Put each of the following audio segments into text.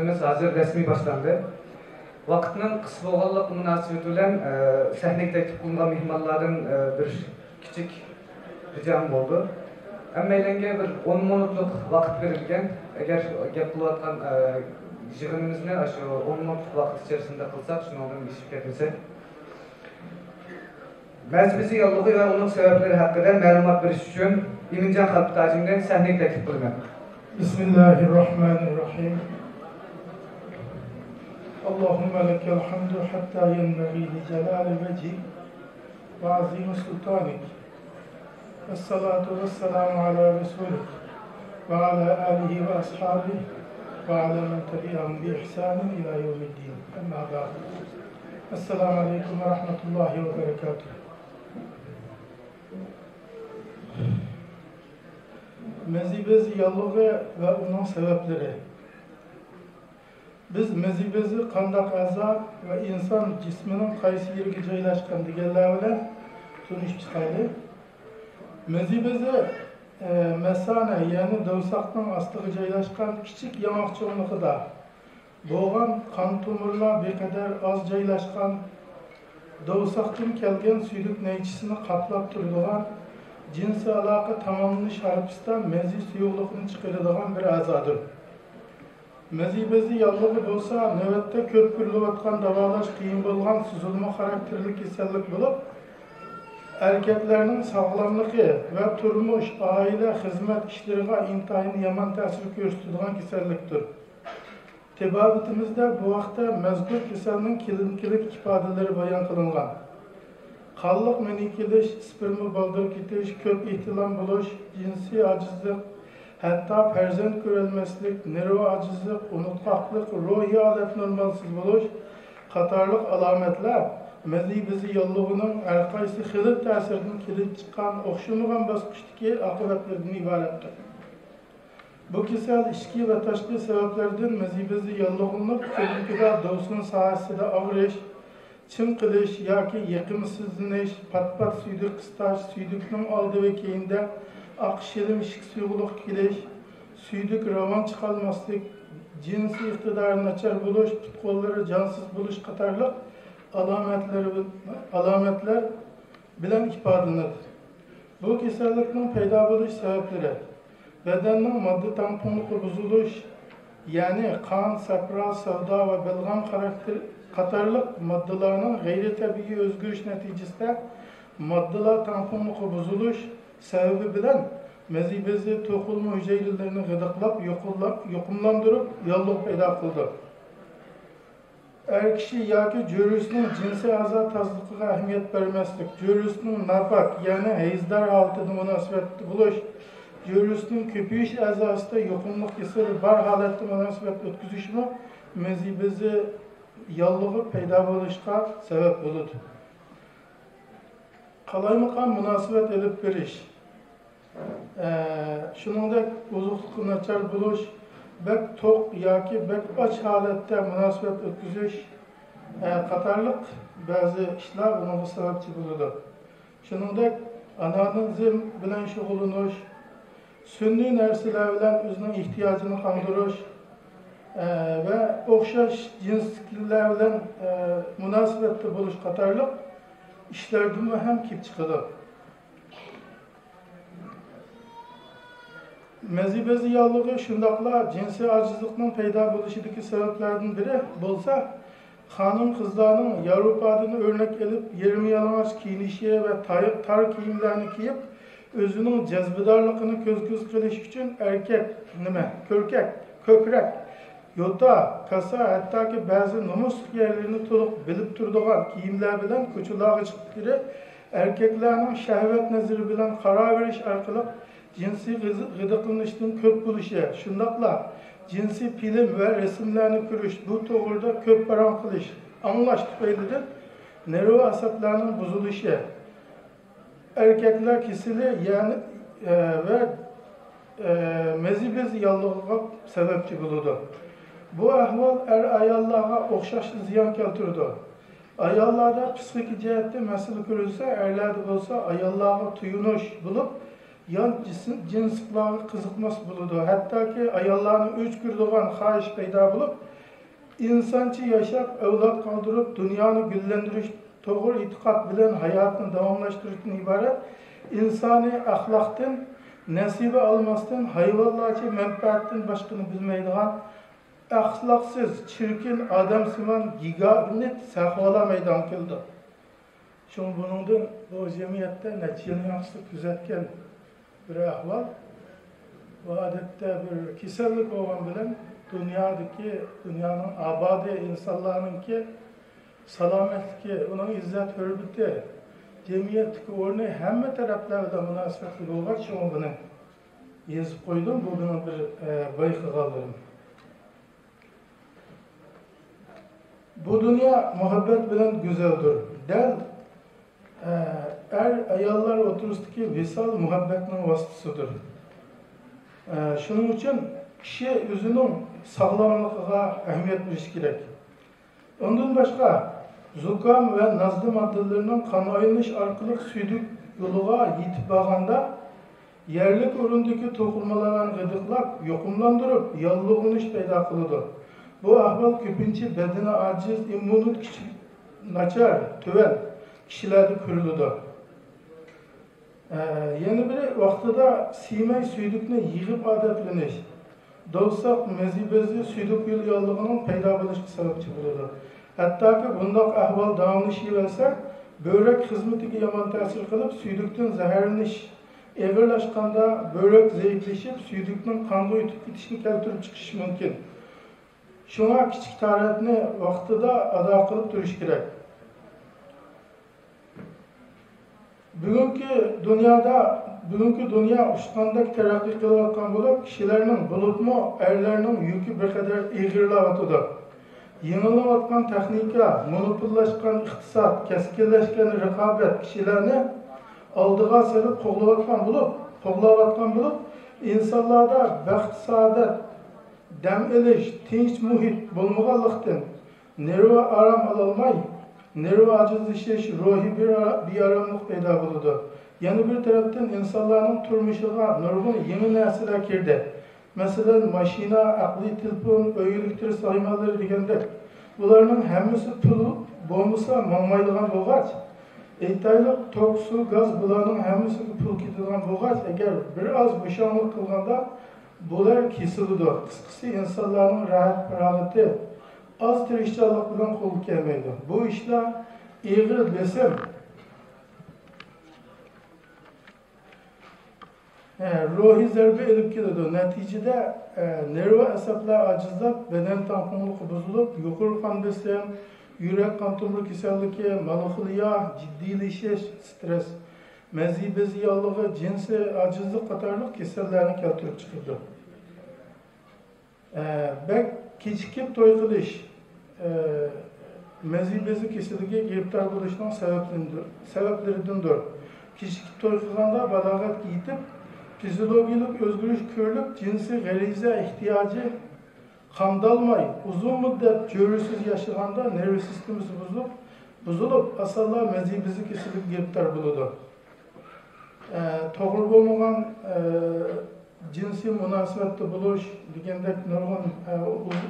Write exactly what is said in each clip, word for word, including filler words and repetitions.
ھازىر رەسمىي باشلاندى. ۋاقىتنىڭ قىس بولغانلىقى مۇناسىۋىتى بىلەن، ئە، سەھنىگە تەكلىپ قىلىنغان مېھمانلاردىن، ئە، بىر كىچىك رىجام بولىدۇ. ھەممەيلەنگە بىر ئون مىنۇتلۇق ۋاقىت بېرىلگەن. ئەگەر گەپ قىلىۋاتقان، ئە، يىغىنىمىزنى ئاشۇ ئون مىنۇتلۇق ۋاقىت ئىچەرىسىندە قىلساق، شۇنىڭدىن ئېشىپ كەتمىسەك. مەزى بېزى ياللۇغى ۋە ئۇنىڭ سەۋەبلىرى ھەققىدە مەلۇمات بېرىش ئۈچۈن ئىمىنجان خەلپىتاجىمنى سەھنىگە تەكلىپ قىلىمەن. بسم الله الرحمن الرحيم. اللهم لك الحمد حتى ينبغي لجلال وجهك وعظيم سلطانك. والصلاة والسلام على رسولك وعلى آله وأصحابه وعلى من تبعهم بإحسان إلى يوم الدين. أما بعد. السلام عليكم ورحمة الله وبركاته. مەزى بېزى ياللۇغى ۋە ئۇنىڭ سەۋەبلىرى. بىز مەزى بېزى قانداق ئەزا ۋە ئىنسان جىسمىنىڭ قايسى يېرىگە جايلاشقان دېگەنلەر بىلەن تونۇشۇپ چىقايلى. مەزى بېزى، ئە، مەسانە، يەنى دوۋساقنىڭ ئاستىغا جايلاشقان كىچىك ياڭاق چوڭلۇقىدا بولغان، قان تومۇرلار بىقەدەر ئاز جايلاشقان، دوۋساقتىن كەلگەن سۈيدۈك نەيچىسىنى قاپلاپ تۇرىدىغان، جىنسىي ئالاقە تاماملىنىش ھارپىسىدا مەزى سۇيۇقلۇقىنى چىقىرىدىغان بىر ئەزادۇر. مەزى بېزى ياللۇغى بولسا نۆۋەتتە كۆپ كۆرۈلۈۋاتقان، داۋالاش قىيىن بولغان سوزۇلما خاراكتېرلىك كېسەللىك بولۇپ، ئەركەكلەرنىڭ ساغلاملىقى ۋە تۇرمۇش، ئائىلە، خىزمەت ئىشلىرىغا ئىنتايىن يامان تەسىر كۆرسىتىدىغان كېسەللىكتۇر. تېبابىتىمىزدە بۇ ھەقتە مەزكۇر كېسەلنىڭ كلىنىكىلىق ئىپادىلىرى بايان قىلىنغان. قانلىق مېنى كېلىش، ئىسپېرما بالدۇر كېتىش، كۆپ ئېھتىلام بولۇش، جىنسىي ئاجىزلىق، ھەتتا پەرزەنت كۆرەلمەسلىك، نېرۋا ئاجىزلىق، ئۇنتقاقلىق، روھىي ھالەت نورمالسىز بولۇش قاتارلىق ئالامەتلەر مەزى بېزى ياللۇغىنىڭ ھەرقايسى خىلىت تەسىرىدىن كېلىپ چىققان ئوخشىمىغان باسقۇچتىكى ئاقىۋەتلىرىدىن ئىبارەتتۇر. بۇ كېسەل ئىچكى ۋە تاشقى سەۋەبلەردىن مەزى بېزى ياللۇغلىنىپ، كلىنىكىدا دوۋسۇن ساھەسىدە ئاغرىش، چىڭقىلىش ياكى يېقىمسىزلىنىش، پات-پات سۈيدۈك قىستاش، سۈيدۈكنىڭ ئالدى ۋە كەينىدە ئاق شىلىم ئىششىك سۇيۇقلۇق كېلىش، سۈيدۈك راۋان چىقالماسلىق، جىنسىي ئىقتىدارى ناچار بولۇش، پۇت-قوللىرى جانسىز بولۇش قاتارلىق ئالامەتلەر، ئالامەتلەر بىلەن ئىپادىلىنىدۇ. بۇ كېسەللىكنىڭ پەيدا بولۇش سەۋەبلىرى: بەدەننىڭ ماددا تەڭپۇڭلۇقى بۇزۇلۇش، يەنى قان، سەپرا، سەۋدا ۋە بەلغەم خاراكتېر قاتارلىق ماددىلارنىڭ غەيرىي تەبىئىي ئۆزگىرىش نەتىجىسىدە ماددىلار تەڭپۇڭلۇقى بۇزۇلۇش سەۋەبى بىلەن مەزى بېزى توقۇلما ھۈجەيرىلىرىنى غىدىقلاپ، يۇقۇملا-، يۇقۇملاندۇرۇپ، ياللۇغ پەيدا قىلىدۇ. ئەر كىشى ياكى جۆرىسىنىڭ جىنسىي ئەزا تازىلىقىغا ئەھمىيەت بەرمەسلىك، جۆرىسىنىڭ ناپاك، يەنى ھەيزدار ھالىتىدە مۇناسىۋەتتە بولۇش، جۆرىسىنىڭ كۆپىيىش ئەزاسىدا يۇقۇملۇق كېسىلى بار ھالەتتە مۇناسىۋەت ئۆتكۈزۈشمۇ مەزى بېزى ياللۇغى پەيدا بولۇشقا سەۋەب بولىدۇ. قالايمىقان مۇناسىۋەت ئېلىپ بېرىش، ئە، شۇنىڭدەك ئوزۇقلۇقى ناچار بولۇش، بەك توق ياكى بەك ئاچ ھالەتتە مۇناسىۋەت ئۆتكۈزۈش، ئە، قاتارلىق بەزى ئىشلار بۇنىڭغا سەۋەبچى بولىدۇ. شۇنىڭدەك ئانانىزم بىلەن شۇغۇللىنىش، سۈنئىي نەرسىلەر بىلەن ئۆزىنىڭ ئېھتىياجىنى قاندۇرۇش، ئە، ۋە ئوخشاش جىنسلىكلەر بىلەن، ئە، مۇناسىۋەتتە بولۇش قاتارلىق ئىشلاردىنمۇ ھەم كېلىپ چىقىدۇ. مەزى بېزى ياللۇغى شۇنداقلا جىنسىي ئاجىزلىقنىڭ پەيدا بولۇشىدىكى سەۋەبلەردىن بىرى بولسا، خانىم-قىزلارنىڭ ياۋروپادىن ئۆرنەك ئېلىپ، يېرىم يالىڭاچ كىيىنىشى ۋە تاي-، تار كىيىملەرنى كىيىپ، ئۆزىنىڭ جەزبىدارلىقىنى كۆز-كۆز قىلىش ئۈچۈن ئەركەك، نېمە، كۆركەك، كۆكرەك، يوتا، كاسا، ھەتتاكى بەزى نومۇسلۇق يەرلىرىنى تولۇق بىلىپ تۇرىدىغان كىيىملەر بىلەن كوچىلارغا چىقىشلىرى ئەركەكلەرنىڭ شەھۋەت نەزىرى بىلەن قاراۋېرىش ئارقىلىق جىنسىي غىز-، غىدىقلىنىشنىڭ كۆپ بولۇشى، شۇنداقلا جىنسىي فىلىم ۋە رەسىملەرنى كۆرۈش، بۇ توغرىدا كۆپ پاراڭ قىلىش، ئاڭلاش تۈپەيلىدىن نېرۋا ئەسەبلەرنىڭ بۇزۇلۇشى، ئەركەكلەر كېسىلى، يەنى، ئە، ۋە، ئە، مەزى بېزى ياللۇغىغا سەۋەبچى بولىدۇ. بۇ ئەھۋال ئەر-ئاياللارغا ئوخشاشلا زىيان كەلتۈرىدۇ. ئاياللاردا پىسخىكا جەھەتتە مەسىلە كۆرۈلسە، ئەرلەردە بولسا ئاياللارغا تويۇنۇش بولۇپ، يان جىسىم-، جىنسلىقلارغا قىزىقماس بولىدۇ. ھەتتاكى ئاياللارنى ئۆچ كۆرىدىغان خاھىش پەيدا بولۇپ، ئىنسانچە ياشاپ، ئەۋلاد قالدۇرۇپ، دۇنيانى گۈللەندۈرۈش، توغرا ئېتىقاد بىلەن ھاياتنى داۋاملاشتۇرۇشتىن ئىبارەت ئىنسانىي ئەخلاقتىن، نەسىبە ئالماستىن، ھايۋانلارچە مەنپەئەتتىن باشقىنى بىلمەيدىغان ئەخلاقسىز، چىركىن، ئادەمسىمان گىگانت سەھۋالار مەيدانغا كېلىدۇ. شۇڭا بۇنىڭدىن بۇ جەمئىيەتتە نەچچە يىلنىڭ ئاستىدا كۆزەتكەن بىر ئەھۋال. بۇ ئادەتتە بىر كېسەللىك بولغان بىلەن دۇنيادىكى، دۇنيانىڭ ئابادى، ئىنسانلارنىڭكى سالامەتلىكى، ئۇنىڭ ئىززەت-ھۆرمىتى، جەمئىيەتتىكى ئورنى ھەممە تەرەپلەر بىلەن مۇناسىۋەتلىك بولغاچ، شۇڭا بۇنى يېزىپ قويدۇم. بۇ مېنىڭ بىر، ئە، بايقىغانلىرىم. بۇ دۇنيا مۇھەببەت بىلەن گۈزەلدۇر. دەل، ئە، ئەر-ئاياللار ئوتتۇرىسىدىكى ۋىسال مۇھەببەتنىڭ ۋاسىتىسىدۇر. ئە، شۇنىڭ ئۈچۈن كىشى ئۆزىنىڭ ساغلاملىقىغا ئەھمىيەت بېرىش كېرەك. ئۇندىن باشقا، زۇكام ۋە نازدا ماددىلىرىنىڭ قان ئايلىنىش ئارقىلىق سۈيدۈك يولىغا يېتىپ بارغاندا، يەرلىك ئورۇندىكى توقۇلمىلارنى غىدىقلاپ، يۇقۇملاندۇرۇپ، ياللۇغلىنىش پەيدا قىلىدۇ. بۇ ئەھۋال كۆپىنچە بەدىنى ئاجىز، ئىممۇنىتېتى كۈچ-، ناچار، تۆۋەن كىشىلەردە كۆرۈلىدۇ. ئە، يەنە بىرى، ۋاقتىدا سىيماي سۈيدۈكنى يىغىپ ئادەتلىنىش، دوۋساق، مەزى بېزى، سۈيدۈك يولى ياللۇغىنىڭ پەيدا بولۇشىغا سەۋەبچى بولىدۇ. ھەتتاكى بۇنداق ئەھۋال داۋاملىشىۋەرسە، بۆرەك خىزمىتىگە يامان تەسىر قىلىپ، سۈيدۈكتىن زەھەرلىنىش ئېغىرلاشقاندا، بۆرەك زەئىپلىشىپ، سۈيدۈكنىڭ قانغا ئۆتۈپ كېتىشىنى كەلتۈرۈپ چىقىشى مۇمكىن. شۇڭا كىچىك تارەتنى ۋاقتىدا ئادا قىلىپ تۇرۇش كېرەك. بۈگۈنكى دۇنيادا، بۈگۈنكى دۇنيا ئۇچقاندەك تەرەققىي قىلىۋاتقان بولۇپ، كىشىلەرنىڭ، بولۇپمۇ ئەرلەرنىڭ يۈكى بىر قەدەر ئېغىرلاۋاتىدۇ. يېڭىلىنىۋاتقان تېخنىكا، مونوپوللاشقان ئىقتىساد، كەسكىنلەشكەن رىقابەت كىشىلەرنى ئالدىغا سېلىپ قوغلاۋاتقان بولۇپ، قوغلاۋاتقان بولۇپ، ئىنسانلاردا بەخت-سائادەت، دەم ئېلىش، تىنچ مۇھىت بولمىغانلىقتىن، نېرۋا ئارام ئالالماي، نېرۋا ئاجىزلىشىش، روھىي بىئارا-، بىئاراملىق پەيدا بولىدۇ. يەنە بىر تەرەپتىن، ئىنسانلارنىڭ تۇرمۇشىغا نۇرغۇن يېڭى نەرسىلەر كىردى. مەسىلەن، ماشىنا، ئەقلىي تېلېفون، ئۆي ئېلېكتر سايمانلىرى دېگەندەك، بۇلارنىڭ ھەممىسى پۇل بولمىسا ماڭمايدىغان بولغاچ، ئېيتايلۇق، توك، سۇ، گاز، بۇلارنىڭ ھەممىسىگە پۇل كېتىدىغان بولغاچ، ئەگەر بىر ئاز بوشاڭلىق قىلغاندا، بۇلار كېسىلىدۇ. قىسقىسى، ئىنسانلارنىڭ راھەت-پاراغىتى ئاز تىرىشچانلىق بىلەن قولغا كەلمەيدۇ. بۇ ئىشلار ئېغىر بېسىم، ھە، روھىي زەربە ئېلىپ كېلىدۇ. نەتىجىدە، ئە، نېرۋا ئەسەبلەر ئاجىزلاپ، بەدەن تەڭپۇڭلۇقى بۇزۇلۇپ، يۇقىرى قان بېسىم، يۈرەك قان تومۇر كېسەللىكى، مېلانخولىيە، جىددىيلىشىش، سترېس، مەزى بېزى ياللۇغى، جىنسىي ئاجىزلىق قاتارلىق كېسەللەرنى كەلتۈرۈپ چىقىرىدۇ. ئە، بەك كېچىكىپ توي قىلىش، ئە، مەزى بېزى كېسىلىگە گىرىپتار بولۇشنىڭ سەۋەبلىرىدۇر، سەۋەبلىرىدىندۇر. كېچىكىپ توي قىلغاندا بالاغەتكە يېتىپ، فىزىيولوگىيەلىك ئۆزگىرىش كۆرۈلۈپ، جىنسىي غەرىزە ئېھتىياجى قامدالماي، ئۇزۇن مۇددەت جۆرىسىز ياشىغاندا نېرۋا سىستېمىسى بۇزۇلۇپ، بۇزۇلۇپ، ئاسانلا مەزى بېزى كېسىلىگە گىرىپتار بولىدۇ. ئە، توغرا بولمىغان، ئە، جىنسىي مۇناسىۋەتتە بولۇش دېگەندەك نۇرغۇن، ئە، ئۇز-،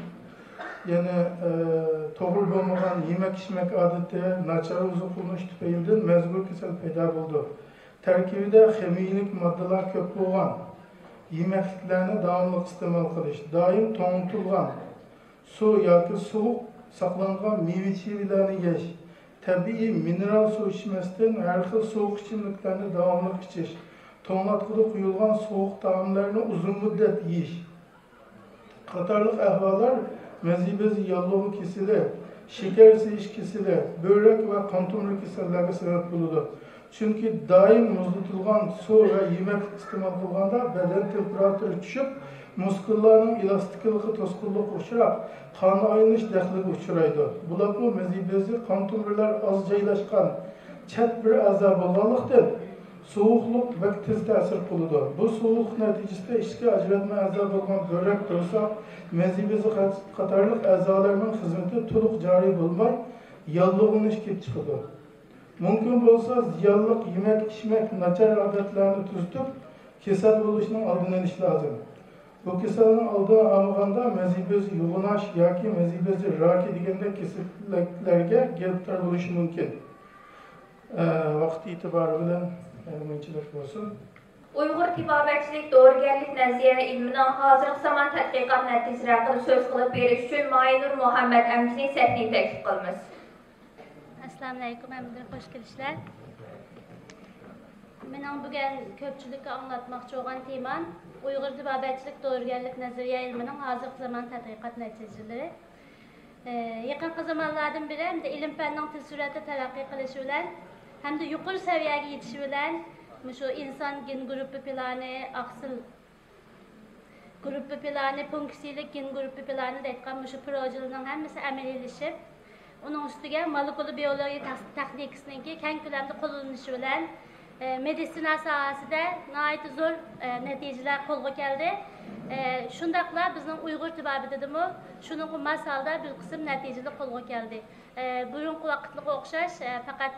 يەنى، ئە، توغرا بولمىغان يېمەك-ئىچمەك ئادىتى، ناچار ئوزۇقلىنىش تۈپەيلىدىن مەزكۇر كېسەل پەيدا بولىدۇ. تەركىبىدە خىمىيىلىك ماددىلار كۆپ بولغان يېمەكلىكلەرنى داۋاملىق ئىستېمال قىلىش، دائىم توڭلىتىلغان سۇ ياكى سوغۇق ساقلانغان مېۋە-چېۋىلەرنى يەش، تەبىئىي مىنېرال سۇ ئىچمەستىن، ھەر خىل سوغۇق ئىچىملىكلەرنى داۋاملىق ئىچىش، توڭلاتقۇدا قويۇلغان سوغۇق تائاملارنى ئۇزۇن مۇددەت يېيىش قاتارلىق ئەھۋاللار مەزى بېزى ياللۇغى كېسىلى، شېكەر سىيىش كېسىلى، بۆرەك ۋە قان تومۇر كېسەللەرگە سەۋەب بولىدۇ. چۈنكى دائىم مۇزلىتىلغان سۇ ۋە يېمەكلىك ئىستېمال قىلغاندا بەدەن تېمپېراتۇرىسى چۈشۈپ، مۇسكۇللارنىڭ ئېلاستىكلىقى توسقۇنلۇققا ئۇچراپ، قان ئايلىنىش دەخلىگە ئۇچرايدۇ. بولۇپمۇ مېزى بېزى قان تومۇرلار ئاز جايلاشقان چەت بىر ئەزا بولغانلىقتىن، سوغۇقلۇق بەك تېز تەسىر قىلىدۇ. بۇ سوغۇقلۇق نەتىجىسىدە ئىچكى ئاجراتما ئەزا بولغان بۆرەك، دوۋساق، مېزى بېزى قات-، قاتارلىق ئەزالارنىڭ خىزمىتى تولۇق جارى بولماي، ياللۇغلىنىش كېلىپ چىقىدۇ. مۇمكىن بولسا، زىيانلىق يېمەك-ئىچمەك، ناچار ئادەتلەرنى تۈزىتىپ، كېسەل بولۇشنىڭ ئالدىنى ئېلىش لازىم. بۇ كېسەلنىڭ ئالدىنى ئالمىغاندا مەزى بېزى يوغىناش ياكى مەزى بېزى راكى دېگەندەك كېسەللىكلەرگە گىرىپتار بولۇشى مۇمكىن. ئە، ۋاقىت ئېتىبارى بىلەن، ئە، مۇنچىلىك بولسۇن. ئۇيغۇر تېبابەتچىلىك دورىگەرلىك نەزەرىيە ئىلمىنىڭ ھازىرقى زامان تەتقىقات نەتىجىلىرى ھەققىدە سۆز قىلىپ بېرىش ئۈچۈن ماھىنۇر مۇھەممەد ئەمچىنى سەھنىگە تەكلىپ قىلىمىز. ئەسسالامۇئەلەيكۇم، ھەممىدىن خوش كېلىشلەر. مېنىڭ بۈگۈن كۆپچىلىككە ئاڭلاتماقچى بولغان تېمام ئۇيغۇر تېبابەتچىلىك دورىگەرلىك نەزەرىيە ئىلمىنىڭ ھازىرقى زامان تەتقىقات نەتىجىلىرى. ئى، يېقىنقى زامانلاردىن بېرى ھەمدە ئىلىم-پەننىڭ تېز سۈرئەتتە تەرەققىي قىلىشى بىلەن ھەمدە يۇقىرى سەۋىيەگە يېتىشى بىلەن مۇشۇ ئىنسان گېن گۇرۇپپا پىلانى، ئاقسىل گۇرۇپپا پىلانى، پونكسىيىلىك گېن گۇرۇپپا پىلانى دەيدىغان مۇشۇ پروژىلىرىنىڭ ھەممىسى ئەمەلىيلىشىپ، ئۇنىڭ ئۈستىگە مولېكۇلا بىيولوگىيە تەخ-، تېخنىكىسىنىڭكى كەڭ كۆلەمدە قوللىنىلىشى بىلەن، ئە، مېدىتسىنا ساھەسىدە ناھايىتى زور، ئە، نەتىجىلەر قولغا كەلدى. ئە، شۇنداقلا بىزنىڭ ئۇيغۇر تېبابىتىدىمۇ شۇنىڭغا ماس ھالدا بىر قىسىم نەتىجىلەر قولغا كەلدى. ئە، بۇرۇنقى ۋاقىتلىقىغا ئوخشاش، ئە، پەقەت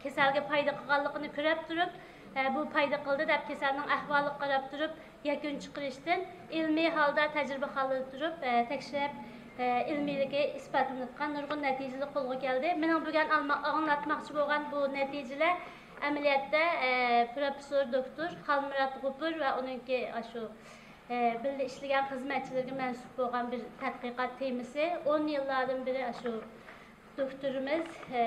كېسەلگە پايدا قىلغانلىقىنى كۆرۈپ تۇرۇپ، ئە، بۇ پايدا قىلدى دەپ كېسەلنىڭ ئەھۋالىغا قاراپ تۇرۇپ، يەكۈن چىقىرىشتىن ئىلمىي ھالدا تەجرىبىخانىلاردا تۇرۇپ، ئە، تەكشۈرۈپ، ئە، ئىلمىيلىكى ئىسپاتلىنىۋاتقان نۇرغۇن نەتىجىلەر قولغا كەلدى. مېنىڭ بۈگۈن ئالما-، ئاڭلاتماقچى بولغان بۇ نەتىجىلەر ئەمەلىيەتتە، ئە، پروفېسسور دوكتور خالمۇرات غوپۇر ۋە ئۇنىڭكى ئاشۇ، ئە، بىللە ئىشلىگەن خىزمەتچىلىرىگە مەنسۇپ بولغان بىر تەتقىقات تېمىسى. ئون يىللاردىن بېرى ئاشۇ دوكتورىمىز، ئە،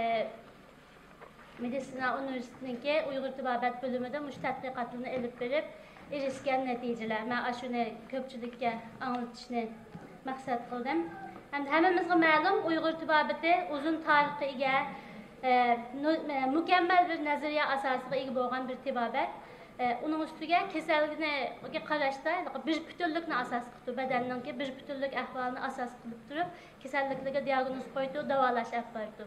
مېدىتسىنا ئۇنىۋېرسىتېتىنىڭكى ئۇيغۇر تېبابەت بۆلۈمىدە مۇشۇ تەتقىقاتلىرىنى ئېلىپ بېرىپ ئېرىشكەن نەتىجىلەر. مەن ئاشۇنى كۆپچىلىككە ئاڭلىتىشنى مەقسەت قىلدىم. ھەمدە ھەممىمىزگە مەلۇم، ئۇيغۇر تېبابىتى ئۇزۇن تارىخقا ئىگە، ئە، نۇ-، ئە، مۇكەممەل بىر نەزەرىيە ئاساسىغا ئىگە بولغان بىر تېبابەت. ئە، ئۇنىڭ ئۈستىگە كېسەلگە قاراشتا بىر پۈتۈنلۈكنى ئاساس قىلىدۇ، بەدەننىڭكى بىر پۈتۈنلۈك ئەھۋالىنى ئاساس قىلىپ تۇرۇپ، كېسەللىكلەرگە دىئاگنوز قويىدۇ، داۋالاش ئېلىپ بارىدۇ.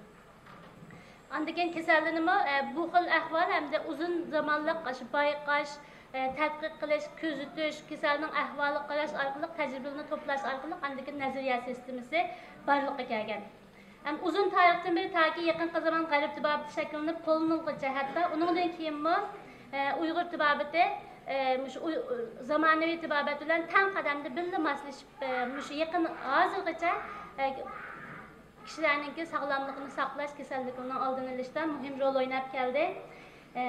ئاندىن كېيىن كېسەللىرىنىمۇ، ئە، بۇ خىل ئەھۋال ھەمدە ئۇزۇن زامانلىق ئاشۇ بايقاش، ئە، تەتقىق قىلىش، كۆزىتىش، كېسەلنىڭ ئەھۋالىغا قاراش ئارقىلىق تەجرىبىلەرنى توپلاش ئارقىلىق ئاندىن كېيىن نەزەرىيە سىستېمىسى بارلىققا كەلگەن. ھەم ئۇزۇن تارىختىن بېرى تاكى يېقىنقى زامان غەرب تېبابىتى شەكىللىنىپ قوللىنىلغۇچە، ھەتتا ئۇنىڭدىن كېيىنمۇ، ئە، ئۇيغۇر تېبابىتى، ئە، مۇشۇ ئۇي-، زامانىۋى تېبابەت بىلەن تەڭ قەدەمدە بىللە ماسلىشىپ، ئە، مۇشۇ يېقىن ھازىرغىچە، ئە، كىشىلەرنىڭكى ساغلاملىقىنى ساقلاش، كېسەللىكنىڭ ئالدىنى ئېلىشتا مۇھىم رول ئويناپ كەلدى. ئە،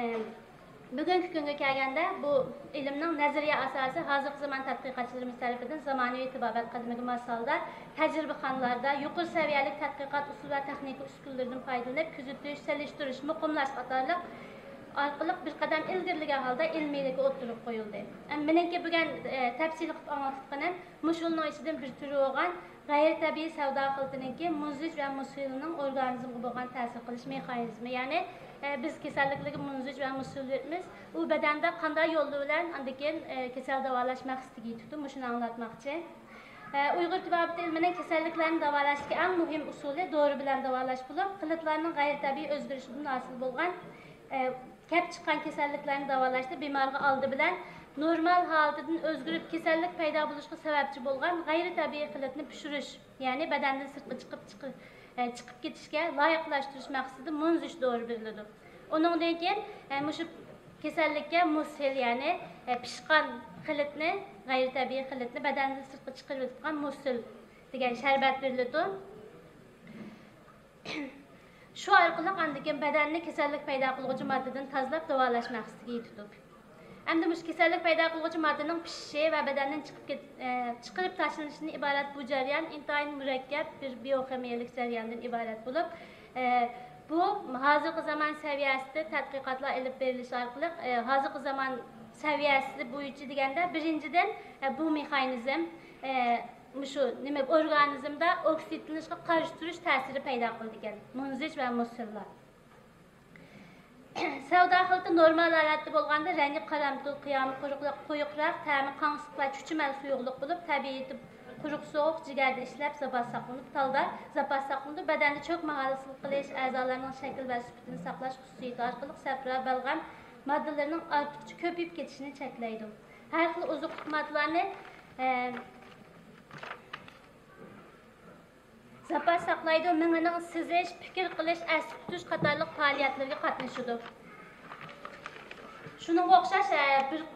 بۈگۈنكى كۈنگە كەلگەندە، بۇ ئىلىمنىڭ نەزەرىيە ئاساسى ھازىرقى زامان تەتقىقاتچىلىرىمىز تەرىپىدىن زامانىۋى تېبابەت قەدىمىگە ماس ھالدا تەجرىبىخانىلاردا يۇقىرى سەۋىيەلىك تەتقىقات ئۇسۇل ۋە تېخنىكا ئۈسكۈنىلىرىدىن پايدىلىنىپ، كۆزىتىش، سېلىشتۇرۇش، مۇقىملاش قاتارلىق ئارقىلىق بىر قەدەم ئىلگىرىلىگەن ھالدا ئىلمىيلىكى ئوتتۇرىغا قويۇلدى. ئەمما مېنىڭكى بۈگۈن، ئە، تەپسىلىي قىلىپ ئاڭلاتقىنىم مۇشۇلىنىڭ ئىچىدىن بىر تۈرى بولغان غەيرىي تەبىئىي سەۋدا خىلىتىنىڭكى مۇز زىچ ۋە مۇز سىلىنىڭ ئورگانىزمغا بولغان تەسىر قىلىش مېخانىزمى، يەنى، ئە، بىز كېسەللىكلەرگە مۇز زىچ ۋە مۇز سىل بېرىمىز، ئۇ بەدەندە قانداق يوللار بىلەن ئاندىن كېيىن، ئە، كېسەل داۋالاش مەقسىتىگە يېتىدۇ، مۇشۇنى ئاڭلاتماقچى. ئە، ئۇيغۇر تېبابىتى ئىلمىنىڭ كېسەللىكلەرنى داۋالاشتىكى ئەڭ مۇھىم ئۇسۇلى دورا بىلەن داۋالاش بولۇپ، خىلىتلارنىڭ غەيرىي تەبىئىي ئۆزگىرىشىدىن ھاسىل بولغان، ئە، كەپ چىققان كېسەللىكلەرنى داۋالاشتا بىمارغا ئالدى بىلەن نورمال ھالىتىدىن ئۆزگىرىپ، كېسەللىك پەيدا بولۇشقا سەۋەبچى بولغان غەيرىي تەبىئىي خىلىتنى پىشۇرۇش، يەنى بەدەندىن سىرتقا چىقىپ، چىقىپ، ئە، چىقىپ كېتىشكە لايىقلاشتۇرۇش مەقسىتىدە مۇز زىچ دورا بېرىلىدۇ. ئۇنىڭدىن كېيىن، ئە، مۇشۇ كېسەللىككە مۇز سىل، يەنى، ئە، پىشقان خىلىتنى، غەيرىي تەبىئىي خىلىتنى بەدەندىن سىرتقا چىقىرىۋېتىدىغان مۇز سىل دېگەن شەربەت بېرىلىدۇ. شۇ ئارقىلىق ئاندىن كېيىن بەدەننى كېسەللىك پەيدا قىلغۇچى ماددىدىن تازىلاپ داۋالاش مەقسىتىگە يېتىدۇ. ئەمدى مۇشۇ كېسەللىك پەيدا قىلغۇچى ماددىنىڭ پىشىشى ۋە بەدەندىن چىقىپ كېت-، ئە، چىقىرىپ تاشلىنىشىدىن ئىبارەت بۇ جەريان ئىنتايىن مۇرەككەپ بىر بىيوخىمىيەلىك جەرياندىن ئىبارەت بولۇپ، ئە، بۇ ھازىرقى زامان سەۋىيەسىدە تەتقىقاتلار ئېلىپ بېرىلىشى ئارقىلىق، ئە، ھازىرقى زامان سەۋىيەسى بويىچە دېگەندە، بىرىنچىدىن، ئە، بۇ مېخانىزم، ئە، مۇشۇ نېمە، ئورگانىزمدا ئوكسىدلىنىشقا قارشى تۇرۇش تەسىرى پەيدا قىلىدىكەن، مۇز زىچ ۋە مۇز سىللار. سەۋدا خىلىتى نورمال ھالەتتە بولغاندا رەڭگى قارامتۇل، قىيامى قۇرۇقراق، قويۇقراق، تەمى قاڭسىق ۋە چۈچۈمەل سۇيۇقلۇق بولۇپ، تەبىئىتى قۇرۇق سوغۇق، جىگەردە ئىشلەپ زاپاس ساقلىنىپ، تالدا زاپاس ساقلىنىدۇ. بەدەندە چۆكمە ھاسىل قىلىش، ئەزالارنىڭ شەكىل ۋە سۈپىتىنى ساقلاش خۇسۇسىيىتى ئارقىلىق سەپرا، بەلغەم ماددىلىرىنىڭ ئارتۇقچە كۆپىيىپ كېتىشىنى چەكلەيدۇ. ھەر خىل ئوزۇقلۇق ماددىلارنى، ئە، زاپاس ساقلايدۇ، مېڭىنىڭ سېزىش، پىكىر قىلىش، ئەستە تۇتۇش قاتارلىق پائالىيەتلىرىگە قاتنىشىدۇ. شۇنىڭغا ئوخشاش، ئە، بىر،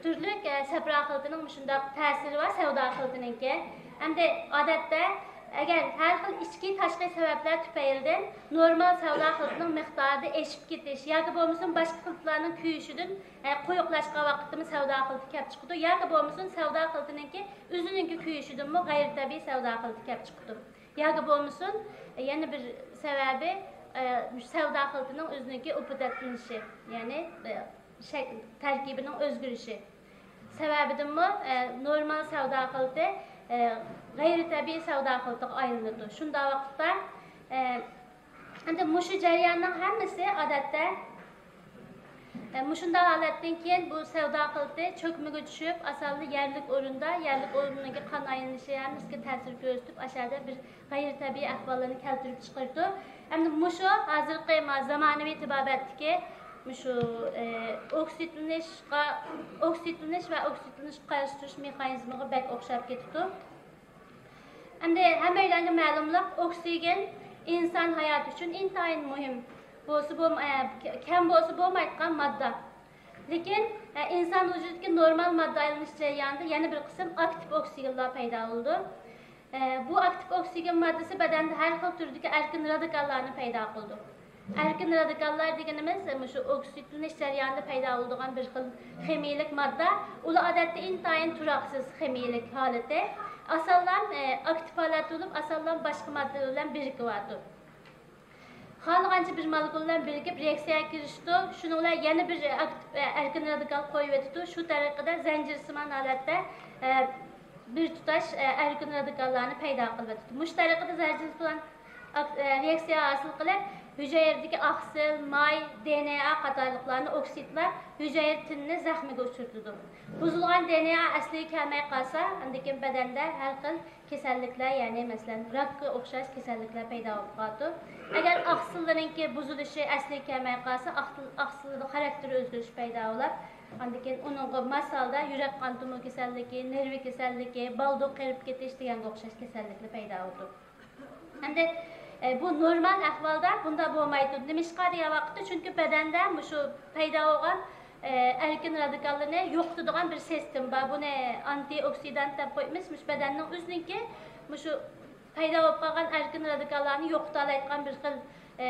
تۈرلۈك، ئە، سەپرا خىلىتىنىڭ مۇشۇنداق تەسىرى بار سەۋدا خىلىتىنىڭكى. ئەمدى ئادەتتە ئەگەر ھەر خىل ئىچكى، تاشقى سەۋەبلەر تۈپەيلىدىن نورمال سەۋدا خىلىتىنىڭ مىقدارىدا ئېشىپ كېتىش ياكى بولمىسۇم باشقا خىلىتلارنىڭ كۆيۈشىدىن، ئە، قويۇقلاشقان ۋاقىتتىمۇ سەۋدا خىلىتى كەپ چىقىدۇ ياكى بولمىسۇم سەۋدا خىلىتىنىڭكى ئۆزىنىڭكى كۆيۈشىدىنمۇ غەيرىي تەبىئىي سەۋدا خىلىتى كەپ چىقىدۇ. ياكى بولمىسۇن، يەنە بىر سەۋەبى، ئە، مۇشۇ سەۋدا خىلىتىنىڭ ئۆزىنىڭكى ئۇپۇدەتلىنىشى، يەنى، ئە، شەك-، تەركىبىنىڭ ئۆزگىرىشى سەۋەبىدىنمۇ، ئە، نورمال سەۋدا خىلىتى، ئە، غەيرىي تەبىئىي سەۋدا خىلىتىغا ئايلىنىدۇ. شۇنداق ۋاقىتتا، ئە، ئەمدى مۇشۇ جەرياننىڭ ھەممىسى ئادەتتە، ئە، مۇشۇنداق ھالەتتىن كېيىن بۇ سەۋدا خىلىتى چۆكمىگە چۈشۈپ، ئاسانلا يەرلىك ئورۇندا، يەرلىك ئورۇندىكى قان ئايلىنىشى ھەممىسىگە تەسىر كۆرسىتىپ، ئاشۇ يەردە بىر غەيرىي تەبىئىي ئەھۋاللارنى كەلتۈرۈپ چىقىرىدۇ. ئەمدى مۇشۇ ھازىرقى ما-، زامانىۋى تېبابەتتىكى مۇشۇ، ئە، ئوكسىدلىنىشقا، ئوكسىدلىنىش ۋە ئوكسىدلىنىشقا قارشى تۇرۇش مېخانىزمىغا بەك ئوخشاپ كېتىدۇ. ئەمدى ھەممەيلەنگە مەلۇملۇق، ئوكسىگېن ئىنسان ھاياتى ئۈچۈن ئىنتايىن مۇھىم. بولسا بولم-، ئە، كەم بولسا بولمايدىغان ماددا. لېكىن، ئە، ئىنسان ۋۇجۇدىدىكى نورمال ماددا ئايلىنىش جەريانىدا يەنە بىر قىسىم ئاكتىپ ئوكسىگېنلار پەيدا بولىدۇ. ئە، بۇ ئاكتىپ ئوكسىگېن ماددىسى بەدەندە ھەر خىل تۈردىكى ئەركىن رادىكاللارنى پەيدا قىلىدۇ. ئەركىن رادىكاللار دېگىنىمىز، مۇشۇ ئوكسىدلىنىش جەريانىدا پەيدا بولىدىغان بىر خىل خىمىيىلىك ماددا. ئۇلار ئادەتتە ئىنتايىن تۇراقسىز خىمىيىلىك ھالىتى. ئاسانلا، ئە، ئاكتىپ ھالەتتە بولۇپ، ئاسانلا باشقا ماددىلار بىلەن بىرىكىۋاتىدۇ. خالىغانچە بىر مولېكۇل بىلەن بىرىكىپ رېئاكسىيەگە كىرىشىدۇ. شۇنىڭ بىلەن يەنە بىر ئاكتىپ، ئە، ئەركىن رادىكال قويۇۋېتىدۇ. شۇ تەرىقىدە زەنجىرسىمان ھالەتتە، ئە، بىر تۇتاش، ئە، ئەركىن رادىكاللارنى پەيدا قىلىۋېتىدۇ. مۇشۇ تەرىقىدە زەنجىرسىمان ئاك-، ئە، رېئاكسىيە ھاسىل قىلىپ، ھۈجەيرىدىكى ئاقسىل، ماي، دې ئېن ئې قاتارلىقلارنى ئوكسىدلاپ، ھۈجەيرە تېنىنى زەخمىگە ئۇچرىتىدۇ. بۇزۇلغان دې ئېن ئې ئەسلىگە كەلمەي قالسا، ئاندىن كېيىن بەدەندە ھەر خىل كېسەللىكلەر، يەنى مەسىلەن، راكقا ئوخشاش كېسەللىكلەر پەيدا بولۇپ قالىدۇ. ئەگەر ئاقسىللىرىنىڭكى بۇزۇلۇشى ئەسلىگە كەلمەي قالسا، ئاقسىل-، ئاقسىللىرىدا خاراكتېر ئۆزگىرىشى پەيدا بولۇپ، ئاندىن كېيىن ئۇنىڭغا ماس ھالدا يۈرەك قان تومۇر كېسەللىكى، نېرۋا كېسەللىكى، بالدۇر قېرىپ كېتىش دېگەنگە ئوخشاش كېسەللىكلەر پەيدا بولىدۇ. ئەمدى، ئە، بۇ نورمال ئەھۋالدا بۇنداق بولمايدۇ. نېمىشقا دېگەن ۋاقىتتا، چۈنكى بەدەندە مۇشۇ پەيدا بولغان، ئە، ئەركىن رادىكاللىرىنى يوقىتىدىغان بىر سىستېما بار. بۇنى ئانتىئوكسىدانت دەپ قويىمىز. مۇشۇ بەدەننىڭ ئۆزىنىڭكى مۇشۇ پەيدا بولۇپ قالغان ئەركىن رادىكاللارنى يوقىتالايدىغان بىر خىل، ئە،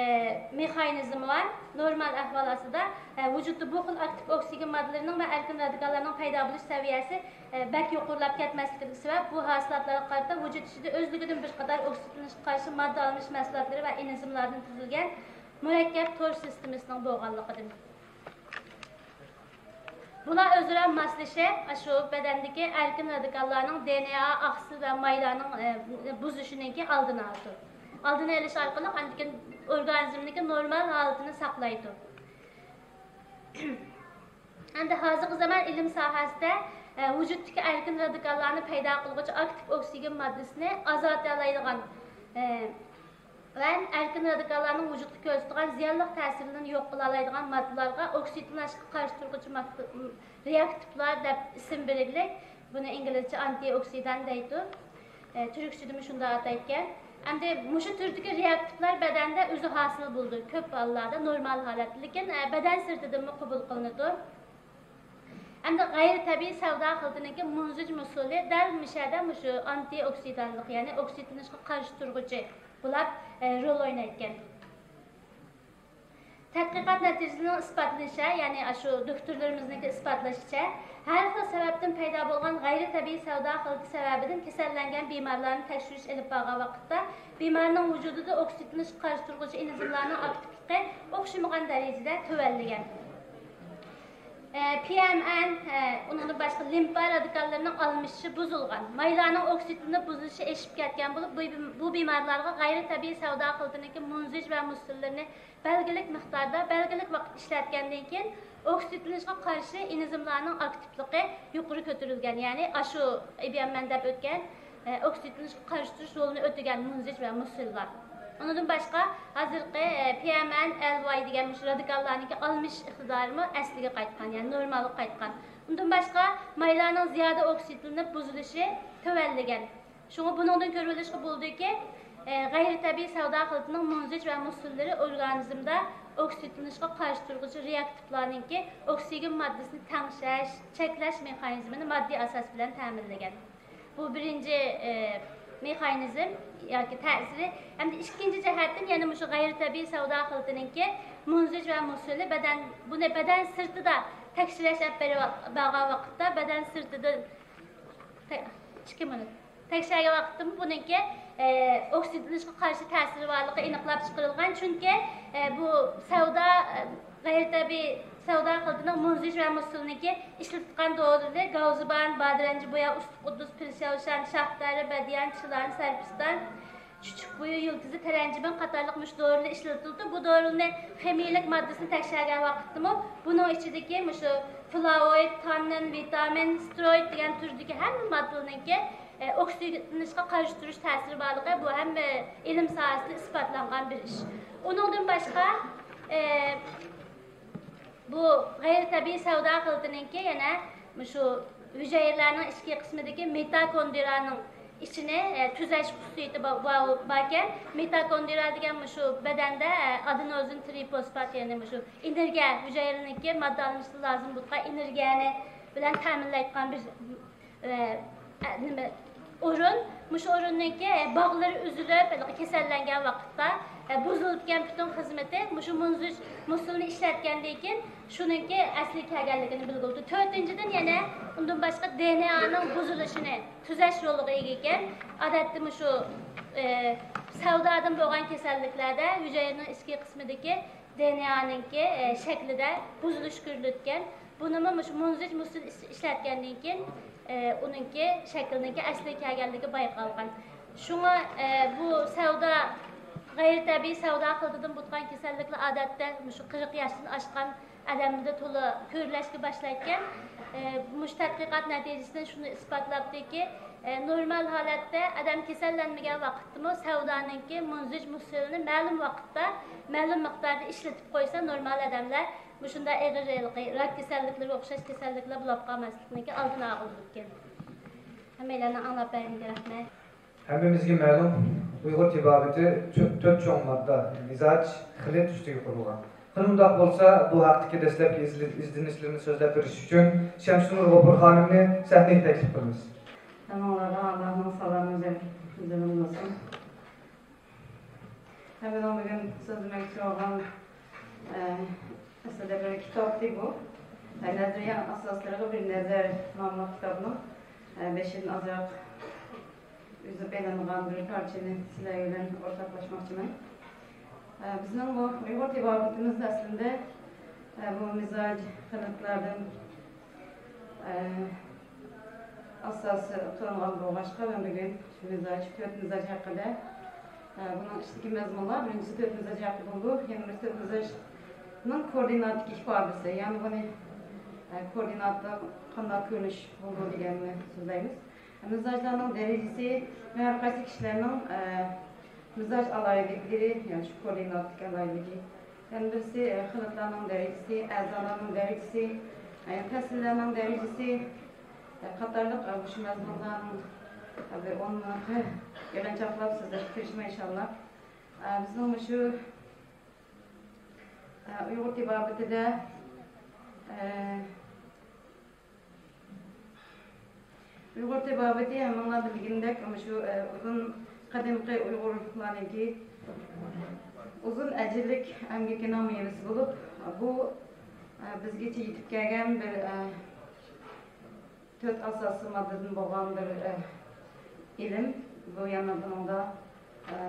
مېخانىزمى بار. نورمال ئەھۋال ئاستىدا، ئە، ۋۇجۇدتا بۇ خىل ئاكتىپ ئوكسىگېن ماددىلىرىنىڭ ۋە ئەركىن رادىكاللارنىڭ پەيدا بولۇش سەۋىيەسى، ئە، بەك يۇقىرىلاپ كەتمەسلىكىدىكى سەۋەب، بۇ ھاسىلاتلارغا قارىتا ۋۇجۇد ئىچىدە ئۆزلۈكىدىن بىر قاتار ئوكسىدلىنىشقا قارشى ماددا ئالمىشىش مەھسۇلاتلىرى ۋە ئېنىزملاردىن تۈزۈلگەن مۇرەككەپ تور سىستېمىسىنىڭ بولغانلىقىدىن. بۇلار ئۆزئارا ماسلىشىپ، ئاشۇ بەدەندىكى ئەركىن رادىكاللارنىڭ دې ئېن ئې ئاقسىل ۋە مايلارنىڭ، ئە، بۇزۇلۇشىنىڭكى ئالدىنى ئالىدۇ. ئالدىنى ئېلىش ئارقىلىق ئاندىن كېيىن ئورگانىزمدىكى نورمال ھالىتىنى ساقلايدۇ. ئەمدى ھازىرقى زامان ئىلىم ساھەسىدە، ئە، ۋۇجۇدتىكى ئەركىن رادىكاللارنى پەيدا قىلغۇچى ئاكتىپ ئوكسىگېن ماددىسىنى ئازايتالايدىغان، ئە، ۋە ئەركىن رادىكاللارنىڭ ۋۇجۇدقا كۆرسىتىدىغان زىيانلىق تەسىرلىرىنى يوق قىلالايدىغان ماددىلارغا ئوكسىدلىنىشقا قارشى تۇرغۇچى ماددا، رېئاكتىپلار دەپ ئىسىم بېرىلىپ، بۇنى ئىنگلىزچە ئانتىئوكسىدان دەيدۇ. ئە، تۈركچىدىمۇ شۇنداق ئاتايدىكەن. ئەمدى مۇشۇ تۈردىكى رېئاكتىپلار بەدەندە ئۆزى ھاسىل بولىدۇ. كۆپ ھاللاردا نورمال ھالەتتە، لېكىن، ئە، بەدەن سىرتىدىنمۇ قوبۇل قىلىنىدۇ. ئەمدى غەيرىي تەبىئىي سەۋدا خىلىتىنىڭكى مۇنزىج مۇسسۇلى دەل مۇشۇ يەردە مۇشۇ ئانتىئوكسىدانلىق، يەنى ئوكسىدلىنىشقا قارشى تۇرغۇچى بولۇپ، ئە، رول ئوينايدىكەن. تەتقىقات نەتىجىلىرىنىڭ ئىسپاتلىشىچە، يەنى ئاشۇ دوكتورلىرىمىزنىڭكى ئىسپاتلىشىچە، ھەر خىل سەۋەبتىن پەيدا بولغان غەيرىي تەبىئىي سەۋدا خىلىتى سەۋەبىدىن كېسەللەنگەن بىمارلارنى تەكشۈرۈش ئېلىپ بارغان ۋاقىتتا، بىمارنىڭ ۋۇجۇدىدا ئوكسىدلىنىشقا قارشى تۇرغۇچى ئېنزىملارنىڭ ئاكتىپلىقى ئوخشىمىغان دەرىجىدە تۆۋەنلىگەن. ئە، پى ئېم ئېن، ئە، ئۇنىڭدىن باشقا لىمفا رادىكاللىرىنىڭ ئالمىشىشى بۇزۇلغان، مايلارنىڭ ئوكسىدلىنىپ بۇزۇلۇشى ئېشىپ كەتكەن بولۇپ، بۇ، بۇ بىمارلارغا غەيرىي تەبىئىي سەۋدا خىلىتىنىڭكى مۇنزىج ۋە مۇسسىلىرىنى بەلگىلىك مىقداردا، بەلگىلىك ۋاقىت ئىشلەتكەندىن كېيىن، ئوكسىدلىنىشقا قارشى ئېنزىملارنىڭ ئاكتىپلىقى يۇقىرى كۆتۈرۈلگەن، يەنى ئاشۇ ئېبىئەممەن دەپ ئۆتكەن، ئە، ئوكسىدلىنىشقا قارشى تۇرۇش رولىنى ئۆتىگەن مۇنزىج ۋە مۇسسىللار. ئۇنىڭدىن باشقا، ھازىرقى، ئە، پى ئېم ئېن ئېل ۋاي دېگەن مۇشۇ رادىكاللارنىڭكى ئالمىشىش ئىقتىدارىمۇ ئەسلىگە قايتقان، يەنى نورمالغا قايتقان. ئۇندىن باشقا، مايلارنىڭ زىيادە ئوكسىدلىنىپ بۇزۇلۇشى تۆۋەنلىگەن. شۇڭا بۇنىڭدىن كۆرۈۋېلىشقا بولىدۇكى، ئە، غەيرىي تەبىئىي سەۋدا خىلىتىنىڭ مۇنزىج ۋە مۇسسىللىرى ئورگانىزمدا ئوكسىدلىنىشقا قارشى تۇرغۇچى رېئاكتىپلارنىڭكى ئوكسىگېن ماددىسىنى تەڭشەش، چەكلەش مېخانىزمىنى ماددىي ئاساس بىلەن تەمىنلىگەن. بۇ بىرىنچى، ئى، مېخانىزم ياكى تەسىرى. ئەمدى ئىككىنچى جەھەتتىن يەنە مۇشۇ غەيرىي تەبىئىي سەۋدا خىلىتىنىڭكى مۇنزىج ۋە مۇسىلى بەدەن، بۇنى بەدەن سىرتىدا تەكشۈرۈش ئەپ بېرىپ بارغان ۋاقىتتا بەدەن سىرتىدا تە-، ئىككى مىنۇت. تەكشۈرگەن ۋاقىتتىمۇ بۇنىڭكى، ئە، ئوكسىدلىنىشقا قارشى تەسىرى بارلىقى ئېنىقلاپ چىقىرىلغان. چۈنكى، ئە، بۇ سەۋدا، ئە، غەيرىي تەبىئىي سەۋدا خىلىتىنىڭ مۇنزىج ۋە مۇسىلنىڭكى ئىشلىتىدىغان دورىلىرى گاۋزىبان، بادىرەنجى بويا، ئۇستى قۇددۇس، پىرشەۋشان، شاھتەرى، بەدىيان، چىلان، سەرپىستان، چۈچۈك بويى يىلتىزى، تەرەنجىبىن قاتارلىق مۇشۇ دورىلار ئىشلىتىلىدۇ. بۇ دورىلارنى خىمىيىلىك ماددىسىنى تەكشۈرگەن ۋاقىتتىمۇ بۇنىڭ ئىچىدىكى مۇشۇ فلاۋوئىد، تاننىن، ۋىتامىن، ستېروئىد دېگەن تۈردىكى ھەممە ماددىلارنىڭكى، ئە، ئوكسىدلىنىشقا قارشى تۇرۇش تەسىرى بارلىقى، بۇ ھەممە ئىلىم ساھەسىدە ئىسپاتلانغان بىر ئىش. ئۇنىڭدىن باشقا، ئە، بۇ غەيرىي تەبىئىي سەۋدا خىلىتىنىڭكى يەنە مۇشۇ ھۈجەيرىلەرنىڭ ئىچكى قىسمىدىكى مىتوكوندرىيانىڭ ئىچىنى، ئە، تۈزەش خۇسۇسىيىتى با-، با-، باركەن. مىتوكوندرىيا دېگەن مۇشۇ بەدەندە، ئە، ئادېنوزىن ترىفوسفات، يەنى مۇشۇ ئېنېرگىيە، ھۈجەيرىنىڭكى ماددا ئالمىشىشتا لازىم بولىدىغان ئېنېرگىيەنى بىلەن تەمىنلەيدىغان بىر، ئە، ئە، نېمە، ئورۇن. مۇشۇ ئورۇننىڭكى باغلىرى ئۈزۈلۈپ، ھېلىقى كېسەللەنگەن ۋاقىتتا، ئە، بۇزۇلۇپ كەتكەن پۈتۈن خىزمىتى مۇشۇ مۇنزىج مۇسىلنى ئىشلەتكەندىن كېيىن شۇنىڭكى ئەسلىگە كەلگەنلىكىنى بىلگىلى بولىدۇ. تۆتىنچىدىن، يەنە ئۇندىن باشقا دې ئېن ئېنىڭ بۇزۇلۇشىنى تۈزەش رولىغا ئىگە ئىكەن. ئادەتتە مۇشۇ، ئە، سەۋدادىن بولغان كېسەللىكلەردە ھۈجەيرىنىڭ ئىچكى قىسمىدىكى دې ئېن ئېنىڭكى، ئە، شەكلىدە بۇزۇلۇش كۆرۈلىدىكەن. بۇنىمۇ مۇشۇ مۇنزىج مۇسىل ئىش-، ئىشلەتكەندىن كېيىن، ئە، ئۇنىڭكى شەكلىنىڭكى ئەسلىگە كەلگەنلىكى بايقالغان. شۇڭا، ئە، بۇ سەۋدا، غەيرىي تەبىئىي سەۋدا خىلىتىدىن بولىدىغان كېسەللىكلەر ئادەتتە مۇشۇ قىرىق ياشتىن ئاشقان ئادەمدە تولا كۆرۈلۈشكە باشلايدىكەن. ئە، مۇشۇ تەتقىقات نەتىجىسىدىن شۇنى ئىسپاتلاپتىكى، ئە، نورمال ھالەتتە ئادەم كېسەللەنمىگەن ۋاقىتتىمۇ سەۋدانىڭكى مۇنزىج مۇسىلىنى مەلۇم ۋاقىتتا، مەلۇم مىقداردا ئىشلىتىپ قويسا، نورمال ئادەملەر مۇشۇنداق ئېغىر ھېلىقى راك كېسەللىكلىرىگە ئوخشاش كېسەللىكلەر بولاپ قالماسلىقنىڭكى ئالدىنى ئالغىلى بولىدىكەن. ھەممەيلەننىڭ ئاڭلاپ بەرگىنىگە رەھمەت. ھەممىمىزگە مەلۇم، ئۇيغۇر تېبابىتى تۆ-، تۆت چوڭ ماددا، مىزاج، خىلىت ئۈستىگە قۇرۇلغان. قېنى ئۇنداق بولسا، بۇ ھەقتىكى دەسلەپكى ئىزلە-، ئىزدىنىشلىرىنى سۆزلەپ بېرىش ئۈچۈن شەمسىنۇر غوپۇر خانىمنى سەھنىگە تەكلىپ قىلىمىز. ھەممىڭلارغا ئاللاھنىڭ سالامى بولسۇن. ھەممىنىڭ بۈگۈن سۆزلىمەكچى بولغان، ئە، ئەسلىدە بىر كىتابتى بۇ. ئە، نەزەرىيە ئاساسلىرىغا بىر نەزەر ناملىق كىتابنىڭ، ئە، بېشىدىن ئازراق ئۈزۈپ ئېلىنغان بىر پارچىنى سىلەر بىلەن ئورتاقلاشماقچىمەن. ئە، بىزنىڭ بۇ ئۇيغۇر تېبابىتىمىزدە ئەسلىدە، ئە، بۇ مىزاج خىلىتلاردىن ئاساسىي قىلىنغان بولغاچقا، مەن بۈگۈن شۇ مىزاج، تۆت مىزاج ھەققىدە، بۇنىڭ ئىچىدىكى مەزمۇنلار، بىرىنچىسى تۆت مىزاج ھەققىدە بولىدۇ، يەنە بىرسى تۆت مىزاجنىڭ كوئوردىناتتىكى ئىپادىسى، يەنى بۇنى، كوئوردىناتتا قانداق كۆرۈنۈش بولىدۇ دېگەننى سۆزلەيمىز. مىزاجلارنىڭ دەرىجىسى ۋە ھەر قايسى كىشىلەرنىڭ، مىزاج ئالاھىدىلىكلىرى، يەنى شۇ كوئوردىناتتىكى ئالاھىدىلىكى. يەنە بىرسى، ئە، خىلىتلارنىڭ دەرىجىسى، ئەزالارنىڭ دەرىجىسى، ئە، پەسىللەرنىڭ دەرىجىسى، ئە، قاتارلىق، ئە، مۇشۇ مەزمۇنلارنىڭ، ئە، بىر ئون مىنۇتقا يىغىنچاقلاپ سۆزلەشكە تىرىشىمەن ئىنشاللا. ئە، بىزنىڭ مۇشۇ، ئە، ئۇيغۇر تېبابىتىدە، ئە، ئۇيغۇر تېبابىتى ھەممىڭلار بىلگىنىدەك، مۇشۇ، ئە، ئۇزۇن قەدىمكى ئۇيغۇرلارنىڭكى ئۇزۇن ئەجىرلىك ئەمگىكىنىڭ مېۋىسى بولۇپ، بۇ، ئە، بىزگىچە يېتىپ كەلگەن بىر، ئە، تۆت ئاساسىي ماددىدىن بولغان بىر، ئە، ئىلىم. بۇ يەنە بۇنىڭدا، ئە،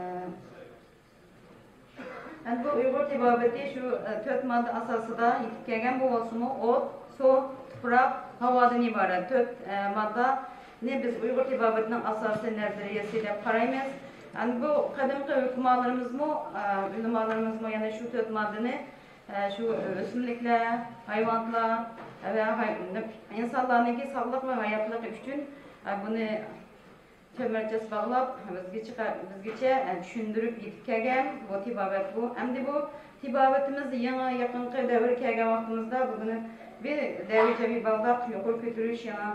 ئەمدى بۇ ئۇيغۇر تېبابىتى شۇ، ئە، تۆت ماددا ئاساسىدا يېتىپ كەلگەن. بۇ بولسىمۇ ئوت، سۇ، تۇپراق، ھاۋادىن ئىبارەت تۆت، ئە، ماددىنى بىز ئۇيغۇر تېبابىتىنىڭ ئاساسىي نەزەرىيەسى دەپ قارايمىز. ئەمدى بۇ قەدىمكى ھۆكۈمالىرىمىزمۇ، ئە، ئۆلىمالىرىمىزمۇ يەنە شۇ تۆت ماددىنى، ئە، شۇ ئۆسۈملۈكلەر، ھايۋانلار ۋە ھاي-، ئىنسانلارنىڭكى ساغلىق ۋە ھاياتلىقى ئۈچۈن، ئە، بۇنى تۆمۈرچەس باغلاپ، بىزگىچە، بىزگىچە، ئە، چۈشەندۈرۈپ يېتىپ كەلگەن بۇ تېبابەت بۇ. ئەمدى بۇ تېبابىتىمىز يېڭى يېقىنقى دەۋرگە كەلگەن ۋاقتىمىزدا بۇنى بىر دەرىجىگە باغلاپ، يۇقىرى كۆتۈرۈش، يەنە،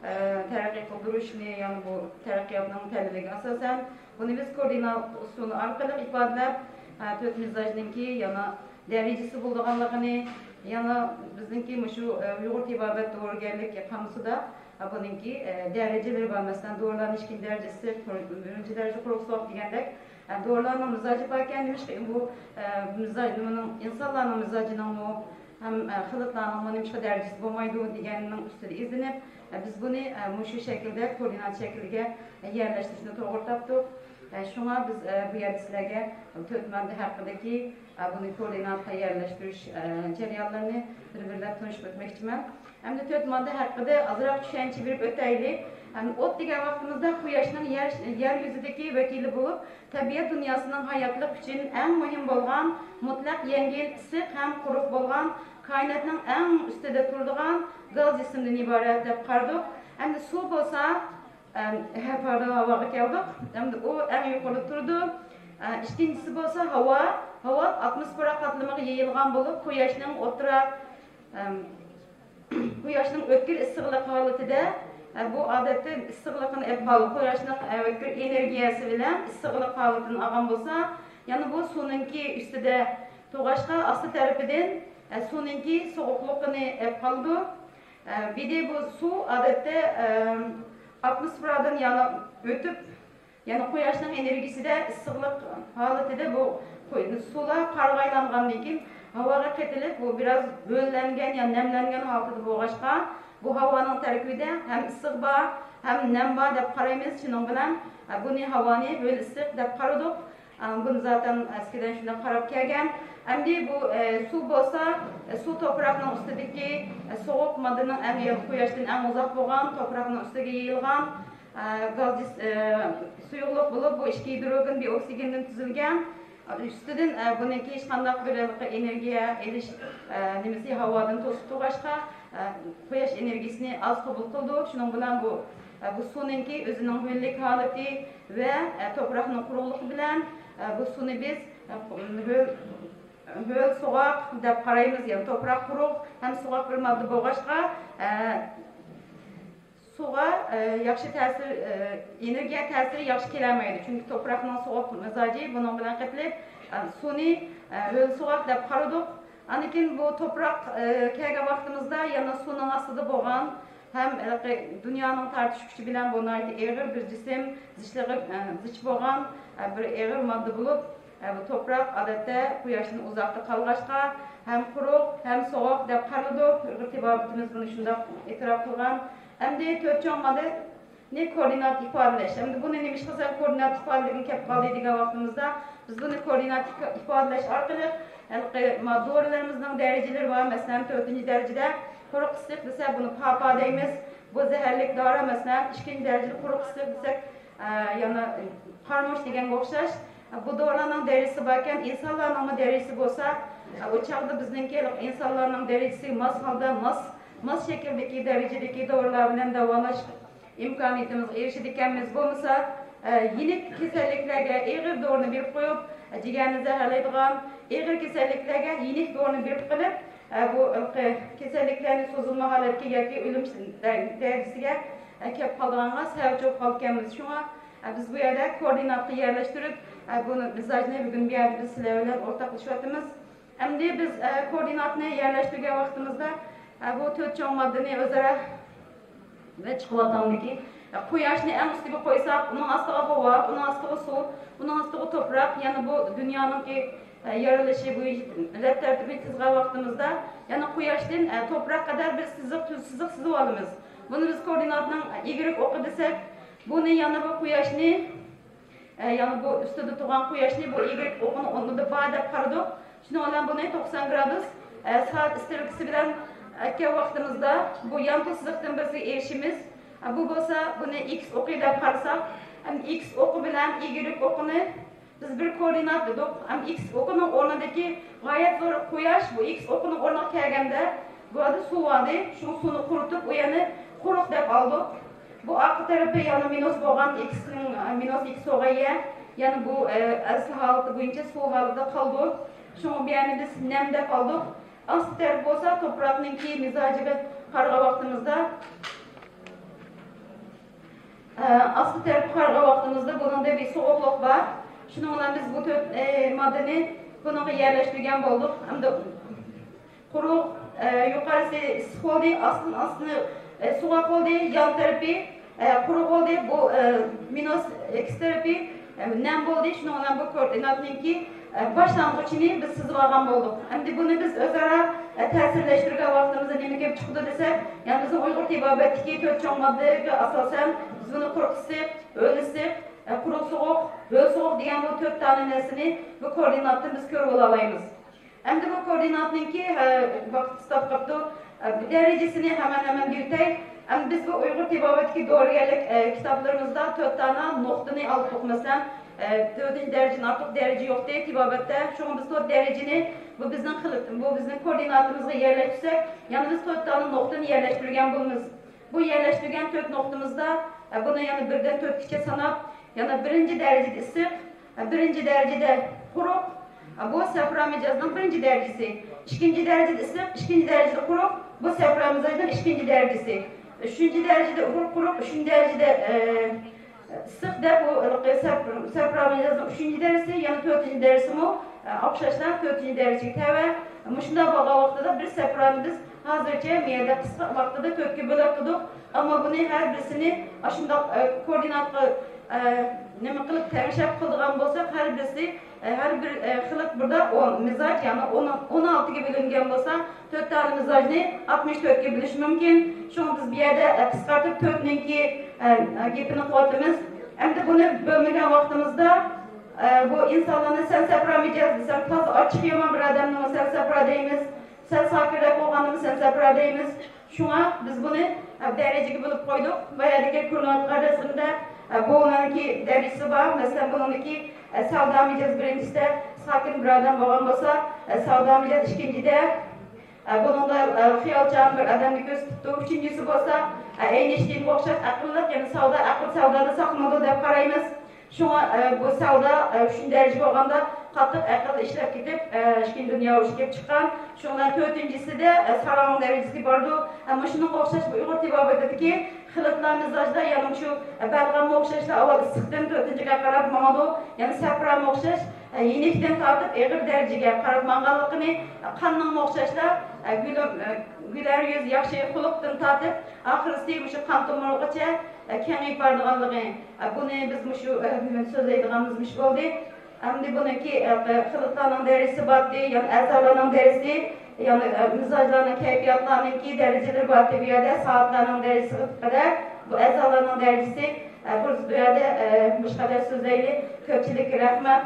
ئە، تەرەققىي قىلدۇرۇشنى، يەنە بۇ تەرەققىياتنىڭ تەلىپىگە ئاساسەن، بۇنى بىز كوئوردىنات ئۇسۇلى ئارقىلىق ئىپادىلەپ، ئە، تۆت مىزاجنىڭكى يەنە دەرىجىسى بولىدىغانلىقىنى، يەنە بىزنىڭكى مۇشۇ، ئە، ئۇيغۇر تېبابەت دورىگەرلىك قامۇسىدا، ئە، بۇنىڭكى، ئە، دەرىجىلىرى بار. مەسىلەن، دورىلارنىڭ ئىككىنچى دەرىجىسى، بىرىنچى دەرىجە قۇرۇق سوغۇق دېگەندەك، ئە، دورىلارنىڭ مىزاجى باركەن، نېمىشقا بۇ، ئە، مىزاج، نېمىنىڭ، ئىنسانلارنىڭ مىزاجىنىڭمۇ ھەم، ئە، خىلىتلارنىڭمۇ نېمىشقا دەرىجىسى بولمايدۇ دېگەننىڭ ئۈستىدە ئىزدىنىپ، ئە، بىز بۇنى، ئە، مۇشۇ شەكىلدە، كوردىنات شەكلىگە، ئە، يەرلەشتۈرۈشنى توغرا تاپتۇق. ئە، شۇڭا بىز، ئە، بۇ يەردە سىلەرگە بۇ تۆت ماددا ھەققىدىكى، ئە، بۇنى كوردىناتقا يەرلەشتۈرۈش، ئە، جەريانلىرىنى بىر-بىرلەپ تونۇشتۇرۇپ ئۆتمەكچىمەن. ئەمدى تۆت ماددا ھەققىدە ئازراق چۈشەنچە بېرىپ ئۆتەيلى. ئەمدى ئوت دېگەن ۋاقتىمىزدا قۇياشنىڭ يەر، يەر يۈزىدىكى ۋەكىلى بولۇپ، تەبىئەت دۇنياسىنىڭ ھاياتلىق ئۈچۈن ئەڭ مۇھىم بولغان، مۇتلەق يەڭگىل، ئىسسىق ھەم قۇرۇق بولغان، كائىناتنىڭ ئەڭ ئۈستىدە تۇرىدىغان گاز جىسىمدىن ئىبارەت دەپ قارىدۇق. ئەمدى سۇ بولسا، ئەم، ھە، پاردىن ھاۋاغا كەلدۇق. ئەمدى ئۇ ئەڭ يۇقىرىدا تۇرىدۇ. ئە، ئىككىنچىسى بولسا ھاۋا. ھاۋا ئاتموسفېرا قاتلىمىغا يېيىلغان بولۇپ، قۇياشنىڭ ئوتتۇرا، ئەم، قۇياشنىڭ ئۆتكۈر ئىسسىقلىق ھالىتىدە، ئە، بۇ ئادەتتە ئىسسىقلىقىنى ئېلىپ قالىدۇ. قۇياشنىڭ، ئە، ئۆتكۈر ئېنېرگىيەسى بىلەن ئىسسىقلىق ھالىتىنى ئالغان بولسا، يەنە بۇ سۇنىڭكى ئۈستىدە تۇرغاچقا ئاستى تەرىپىدىن، ئە، سۇنىڭكى سوغۇقلۇقىنى ئېلىپ قالىدۇ. ئە، بىدە بۇ سۇ ئادەتتە، ئە، ئاتموسفېرادىن يەنە ئۆتۈپ، يەنە قۇياشنىڭ ئېنېرگىيىسىدە ئىسسىقلىق ھالىتىدە بۇ قۇي-، سۇلار قارغا ئايلانغاندىن كېيىن ھاۋاغا قېتىلىپ، بۇ بىراز ھۆللەنگەن يا نەملەنگەن ھالىتىدە بولغاچقا، بۇ ھاۋانىڭ تەركىبىدە ھەم ئىسسىق بار، ھەم نەم بار دەپ قارايمىز. شۇنىڭ بىلەن، ئە، بۇنى ھاۋانى ھۆل ئىسسىق دەپ قارىدۇق. ئە، بۇنى زاتەن ئەسكىدىن شۇنداق قاراپ كەلگەن. ئەمدى بۇ، ئە، سۇ بولسا، ئە، سۇ توپراقنىڭ ئۈستىدىكى، ئە، سوغۇق ماددىنىڭ ئەڭ يا-، قۇياشتىن ئەڭ ئۇزاق بولغان، توپراقنىڭ ئۈستىگە يېيىلغان، ئە، گاز جىس-، ئە، سۇيۇقلۇق بولۇپ، بۇ ئىككى گىدروگېن بىر ئوكسىگېندىن تۈزۈلگەن. ئە، ئۈستىدىن، ئە، بۇنىڭكى ھېچقانداق بىر ھېلىقى ئېنېرگىيە ئېلىش، ئە، نېمىسى ھاۋادىن توسۇپ تۇرغاچقا، ئە، قۇياش ئېنېرگىيىسىنى ئاز قوبۇل قىلىدۇ. شۇنىڭ بىلەن بۇ، ئە، بۇ سۇنىڭكى ئۆزىنىڭ ھۆللۈك ھالىتى ۋە، ئە، توپراقنىڭ قۇرۇقلۇقى بىلەن، ئە، بۇ سۇنى بىز، ئە، ھۆل، ھۆل سوغۇق دەپ قارايمىز. يەنى توپراق قۇرۇق ھەم سوغۇق بىر ماددا بولغاچقا، ئە، سۇغا، ئە، ياخشى تەسىر، ئە، ئېنېرگىيە تەسىرى ياخشى كېلەلمەيدۇ. چۈنكى توپراقنىڭ سوغۇق مىزاجى بۇنىڭ بىلەن قېتىلىپ، ئە، سۇنى، ئە، ھۆل سوغۇق دەپ قارىدۇق. ئاندىن كېيىن بۇ توپراق، ئە، كەلگەن ۋاقتىمىزدا يەنە سۇنىڭ ئاستىدا بولغان ھەم ھېلىقى دۇنيانىڭ تارتىش كۈچى بىلەن بۇ ناھايىتى ئېغىر بىر جىسىم، زىچلىقى، ئە، زىچ بولغان، ئە، بىر ئېغىر ماددا بولۇپ، ئە، بۇ توپراق ئادەتتە قۇياشتىن ئۇزاقتا قالغاچقا، ھەم قۇرۇق، ھەم سوغۇق دەپ قارىلىدۇ. ئۇيغۇر تېبابىتىمىز بۇنى شۇنداق ئېتىراپ قىلغان. ئەمدى تۆت چوڭ ماددىنى كوردىنات ئىپادىلەش. ئەمدى بۇنى نېمىشقا سەن كوردىنات ئىپادىلىگىڭ كەپ قالدى دېگەن ۋاقتىمىزدا، بىز بۇنى كوردىنات ئىپادىلەش ئارقىلىق ھېلىقى ما-، دورىلىرىمىزنىڭ دەرىجىلىرى بار. مەسىلەن، تۆتىنچى دەرىجىدە قۇرۇق ئىسسىق دېسە، بۇنى پاپا دەيمىز. بۇ زەھەرلىك دورا. مەسىلەن، ئىككىنچى دەرىجىدە قۇرۇق ئىسسىق دېسەك، ئە، يەنە قارىمۇچ دېگەنگە ئوخشاش. بۇ دورىلارنىڭ دەرىجىسى باركەن، ئىنسانلارنىڭمۇ دەرىجىسى بولسا، ئۇ چاغدا بىزنىڭكى ئىنسانلارنىڭ دەرىجىسى ماس ھالدا، ماس، ماس شەكىلدىكى دەرىجىدىكى دورىلار بىلەن داۋالاش ئىمكانىيىتىمىزگە ئېرىشىدىكەنمىز. بولمىسا، ئە، يېنىك كېسەللىكلەرگە ئېغىر دورىنى بېرىپ قويۇپ، جىگەرنى زەھەرلەيدىغان، ئېغىر كېسەللىكلەرگە يېنىك دورىنى بېرىپ قېلىپ، ئە، بۇ، ئە، كېسەللىكلەرنى سوزۇلما ھالەتكە ياكى ئۆلۈم دەرىجىسىگە، ئە، كەپ قالىدىغانغا سەۋەبچى بولۇپ قالىدىكەنمىز. شۇڭا، ئە، بىز بۇ يەردە كوردىناتقا يەرلەشتۈرۈپ، ئە، بۇنى مىزاجنى بۈگۈن بۇ يەردە بىز سىلەر بىلەن ئورتاقلىشىۋاتىمىز. ئەمدى بىز، ئە، كوردىناتنى يەرلەشتۈرگەن ۋاقتىمىزدا، ئە، بۇ تۆت چوڭ ماددىنى ئۆزئارا ۋە چىقىۋاتامدىكى، ئە، قۇياشنى ئەڭ ئۈستىگە قويساق، ئۇنىڭ ئاستىغا ھاۋا، ئۇنىڭ ئاستىغا سۇ، ئۇنىڭ ئاستىغا توپراق، يەنە بۇ دۇنيانىڭكى، ئە، يارىلىشى بويىچە رەت تەرتىپىنى تىزغان ۋاقتىمىزدا، يەنە قۇياشتىن، ئە، توپراق قەدەر بىر سىزىق، تۈز سىزىق سىزىۋالىمىز. بۇنى بىز كوردىناتنىڭ ئىگرېك ئوقى دېسەك، بۇنى يەنە بۇ قۇياشنى ئە، يەنى بۇ ئۈستىدە تۇرغان قۇياشنى بۇ ئىگرېك ئوقىنىڭ ئورنىدا بار دەپ قارىدۇق. شۇنىڭ بىلەن بۇنى توقسان گرادۇس، ئە، سائەت ئىسترېلكىسى بىلەن ئەتكەن ۋاقتىمىزدا بۇ يانتۇ سىزىقتىن بىرسىگە ئېرىشىمىز. ئە، بۇ بولسا بۇنى ئىكس ئوقى دەپ قارىساق، ئەمدى ئىكس ئوقى بىلەن ئىگرېك ئوقىنى بىز بىر كوردىنات دېدۇق. ئەمدى ئىكس ئوقىنىڭ ئورنىدىكى غايەت زور قۇياش بۇ ئىكس ئوقىنىڭ ئورنىغا كەلگەندە، بۇ يەردە سۇ بار ئىدى. شۇ سۇنى قۇرۇتۇپ، ئۇ يەرنى قۇرۇق دەپ ئالدۇق. بۇ ئارقا تەرىپى يەنە مىنۇس بولغان، ئىكسنىڭ، ئە، مىنۇس ئىكس بولغان يەر. يەنە بۇ، ئە، ئەسلى ھالىتى بويىچە سۇ ھالىتىدە قالىدۇ. شۇڭا بۇ يەرنى بىز نەم دەپ ئالدۇق. ئاستى تەرىپى بولسا توپراقنىڭكى مىزاجىغا قارىغان ۋاقتىمىزدا، ئە، ئاستى تەرەپكە قارىغان ۋاقتىمىزدا بۇنىڭدا بىر سوغۇقلۇق بار. شۇنىڭ بىلەن بىز بۇ تۆت، ئە، ماددىنى بۇنىڭغا يەرلەشتۈرگەن بولدۇق. ئەمدى قۇرۇق، ئە، يۇقىرىسى ئىسسىق بولدى، ئاستىن-، ئاستىنى، ئە، سوغۇق بولدى، يان تەرىپى، ئە، قۇرۇق بولدى. بۇ، ئە، مىنۇس ئېكس تەرىپى، ئە، نەم بولدى. شۇنىڭ بىلەن بۇ كوئوردىناتنىڭكى، ئە، باشلانغۇچىنى بىز سىزىۋالغان بولدۇق. ئەمدى بۇنى بىز ئۆزئارا، ئە، تەسىرلەشتۈرگەن ۋاقتىمىزدا نېمە كېلىپ چىقىدۇ دېسەك، يەنى بىزنىڭ ئۇيغۇر تېبابەتتىكى تۆت چوڭ ماددىگە ئاساسەن، بىز بۇنى قۇرۇق ئىسسىق، ھۆل ئىسسىق، ئە، قۇرۇق سوغۇق، ھۆل سوغۇق دېگەن بۇ تۆت دانە نەرسىنى بۇ كوئوردىناتتىن بىز كۆرۈپ ئالالايمىز. ئەمدى بۇ كوئوردىناتنىڭكى، ھە، ۋاقىت قىستاپ قاپتۇ. ھە، دەرىجىسىنى ھەمەن ھەمەن دېيىتەي. ئەمدى بىز بۇ ئۇيغۇر تېبابەتتىكى دورىگەرلىك، ھە، كىتابلىرىمىزدا تۆت دانە نۇقتىنى ئالدۇق. مەسىلەن، ھە، تۆتىنچى دەرىجىدىن ئارتۇق دەرىجە يوقتى تېبابەتتە. شۇڭا بىز تۆت دەرىجىنى بۇ بىزنىڭ خىل-، بۇ بىزنىڭ كوئوردىناتىمىزغا يەرلەشتۈرسەك، يەنە بىز تۆت دانە نۇقتىنى يەرلەشتۈرگەن بولىمىز. بۇ يەرلەشتۈرگەن تۆت نۇقتىمىزدا، ئە، بۇنى يەنە بىردىن تۆتكىچە ساناپ، يەنە بىرىنچى دەرىجىدە ئىسسىق، ئە، بىرىنچى دەرىجىدە قۇرۇق، ئە، بۇ سەپرا مىجەزنىڭ بىرىنچى دەرىجىسى. ئىككىنچى دەرىجىدە ئىسسىق، ئىككىنچى دەرىجىدە قۇرۇق، بۇ سەپرا مىجەزنىڭ ئىككىنچى دەرىجىسى. ئۈچىنچى دەرىجىدە قۇرۇق، قۇرۇق، ئۈچىنچى دەرىجىدە، ئە، ئىسسىق دەپ، ئۇ ھېلىقى سەپ-، سەپرا مىجەزنىڭ ئۈچىنچى دەرىجىسى، يەنە تۆتىنچى دەرىجىسىمۇ، ئە، ئوخشاشلا تۆتىنچى دەرىجىگە تەۋە. مۇشۇنداق بولغان ۋاقتىدا بىر سەپرانى بىز ھازىرچە مۇ يەردە قىسقا ۋاقتىدا تۆتكە بۆلۈپ قىلدۇق. ئەمما بۇنى ھەر بىرسىنى ئاشۇنداق، ئە، كوئوردىناتقا، ئە، نېمە قىلىپ تەڭشەپ قىلىدىغان بولساق، ھەر بىرسى، ئە، ھەر بىر، ئە، خىلىت بۇردا ئون مىزاج، يەنى ئون، ئون ئالتىگە بۆلۈنگەن بولسا، تۆت دانە مىزاجنى ئاتمىش تۆتكە بۆلۈش مۇمكىن. شۇڭا بىز بۇ يەردە، ئە، قىسقارتىپ تۆتنىڭكى، ئە، ئە، گېپىنى قىلىۋاتىمىز. ئەمدى بۇنى بۆلمىگەن ۋاقتىمىزدا، ئە، بۇ ئىنسانلارنى سەن سەپرا مىجەز دېسەم، تازا ئاچچىقى يامان بىر ئادەمنىمۇ سەن سەپرا دەيمىز. سەل ساكىنراق بولغاندىمۇ سەن سەپرا دەيمىز. شۇڭا بىز بۇنى، ئە، دەرىجىگە بۆلۈپ قويدۇق. بايادىكى كۆرۈنۈۋاتقان رەسىمدە، ئە، بۇنىڭكى دەرىجىسى بار. مەسىلەن، بۇنىڭدىكى، ئە، سەۋدا مىجەز بىرىنچىسىدە ساكىن بىر ئادەم بولغان بولسا، ئە، سەۋدا مىجەز ئىككىنچىدە، ئە، بۇنىڭدا، ئە، خىيالچان بىر ئادەمنى كۆرسىتىپتۇ. ئۈچىنچىسى بولسا، ئە، ئەينىشتىينغا ئوخشاش ئەقىللىق، يەنى سەۋدا، ئەقىل سەۋدادا ساقلىنىدۇ دەپ قارايمىز. شۇڭا، ئە، بۇ سەۋدا، ئە، ئۈچىنچى دەرىجە بولغاندا قاتتىق ئەقىل ئىشلەپ كېتىپ، ئە، ئىككىنچى دۇنيا ئۇرۇشى كېلىپ چىققان. شۇڭا تۆتىنچىسىدە، ئە، ساراڭنىڭ دەرىجىسى بارىدۇ. ئە، مۇشۇنىڭغا ئوخشاش بۇ ئۇيغۇر تېبابىتىدىكى خىلىتلار مىزاجلار، يەنە شۇ، ئە، بەلغەممۇ ئوخشاشلا ئاۋۋال ئىسسىقتىن تۆتىنچىگە قاراپ ماڭىدۇ. يەنە سەپرامۇ ئوخشاش، ئە، يېنىكتىن تارتىپ ئېغىر دەرىجىگە قاراپ ماڭغانلىقىنى، ئە، قاننىڭمۇ ئوخشاشلا، ئە، گۈلۈم-، ئە، گۈلەر يۈز، ياخشى خۇلقتىن تارتىپ ئاخىرسى مۇشۇ قان تومۇرىغىچە، ئە، كېڭىيىپ بارىدىغانلىقى. ئە، بۇنى بىز مۇشۇ، ئە، بۈگۈن سۆزلەيدىغانىمىز مۇشۇ بولدى. ئەمدى بۇنىڭكى، ئە، خىلىتلارنىڭ دەرىجىسى بارتى، يەنى ئەزالارنىڭ دەرىجىسى، يەنى، ئە، مىزاجلارنىڭ، كەيپىياتلارنىڭكى دەرىجىلىرى بارتى بۇ يەردە، سائەتلەرنىڭ دەرىجىسى قەدەر، بۇ ئەزالارنىڭ دەرىجىسى، ئە، بۇ، بۇ يەردە، ئە، مۇشۇ قەدەر سۆزلەيلى. كۆپچىلىككە رەھمەت.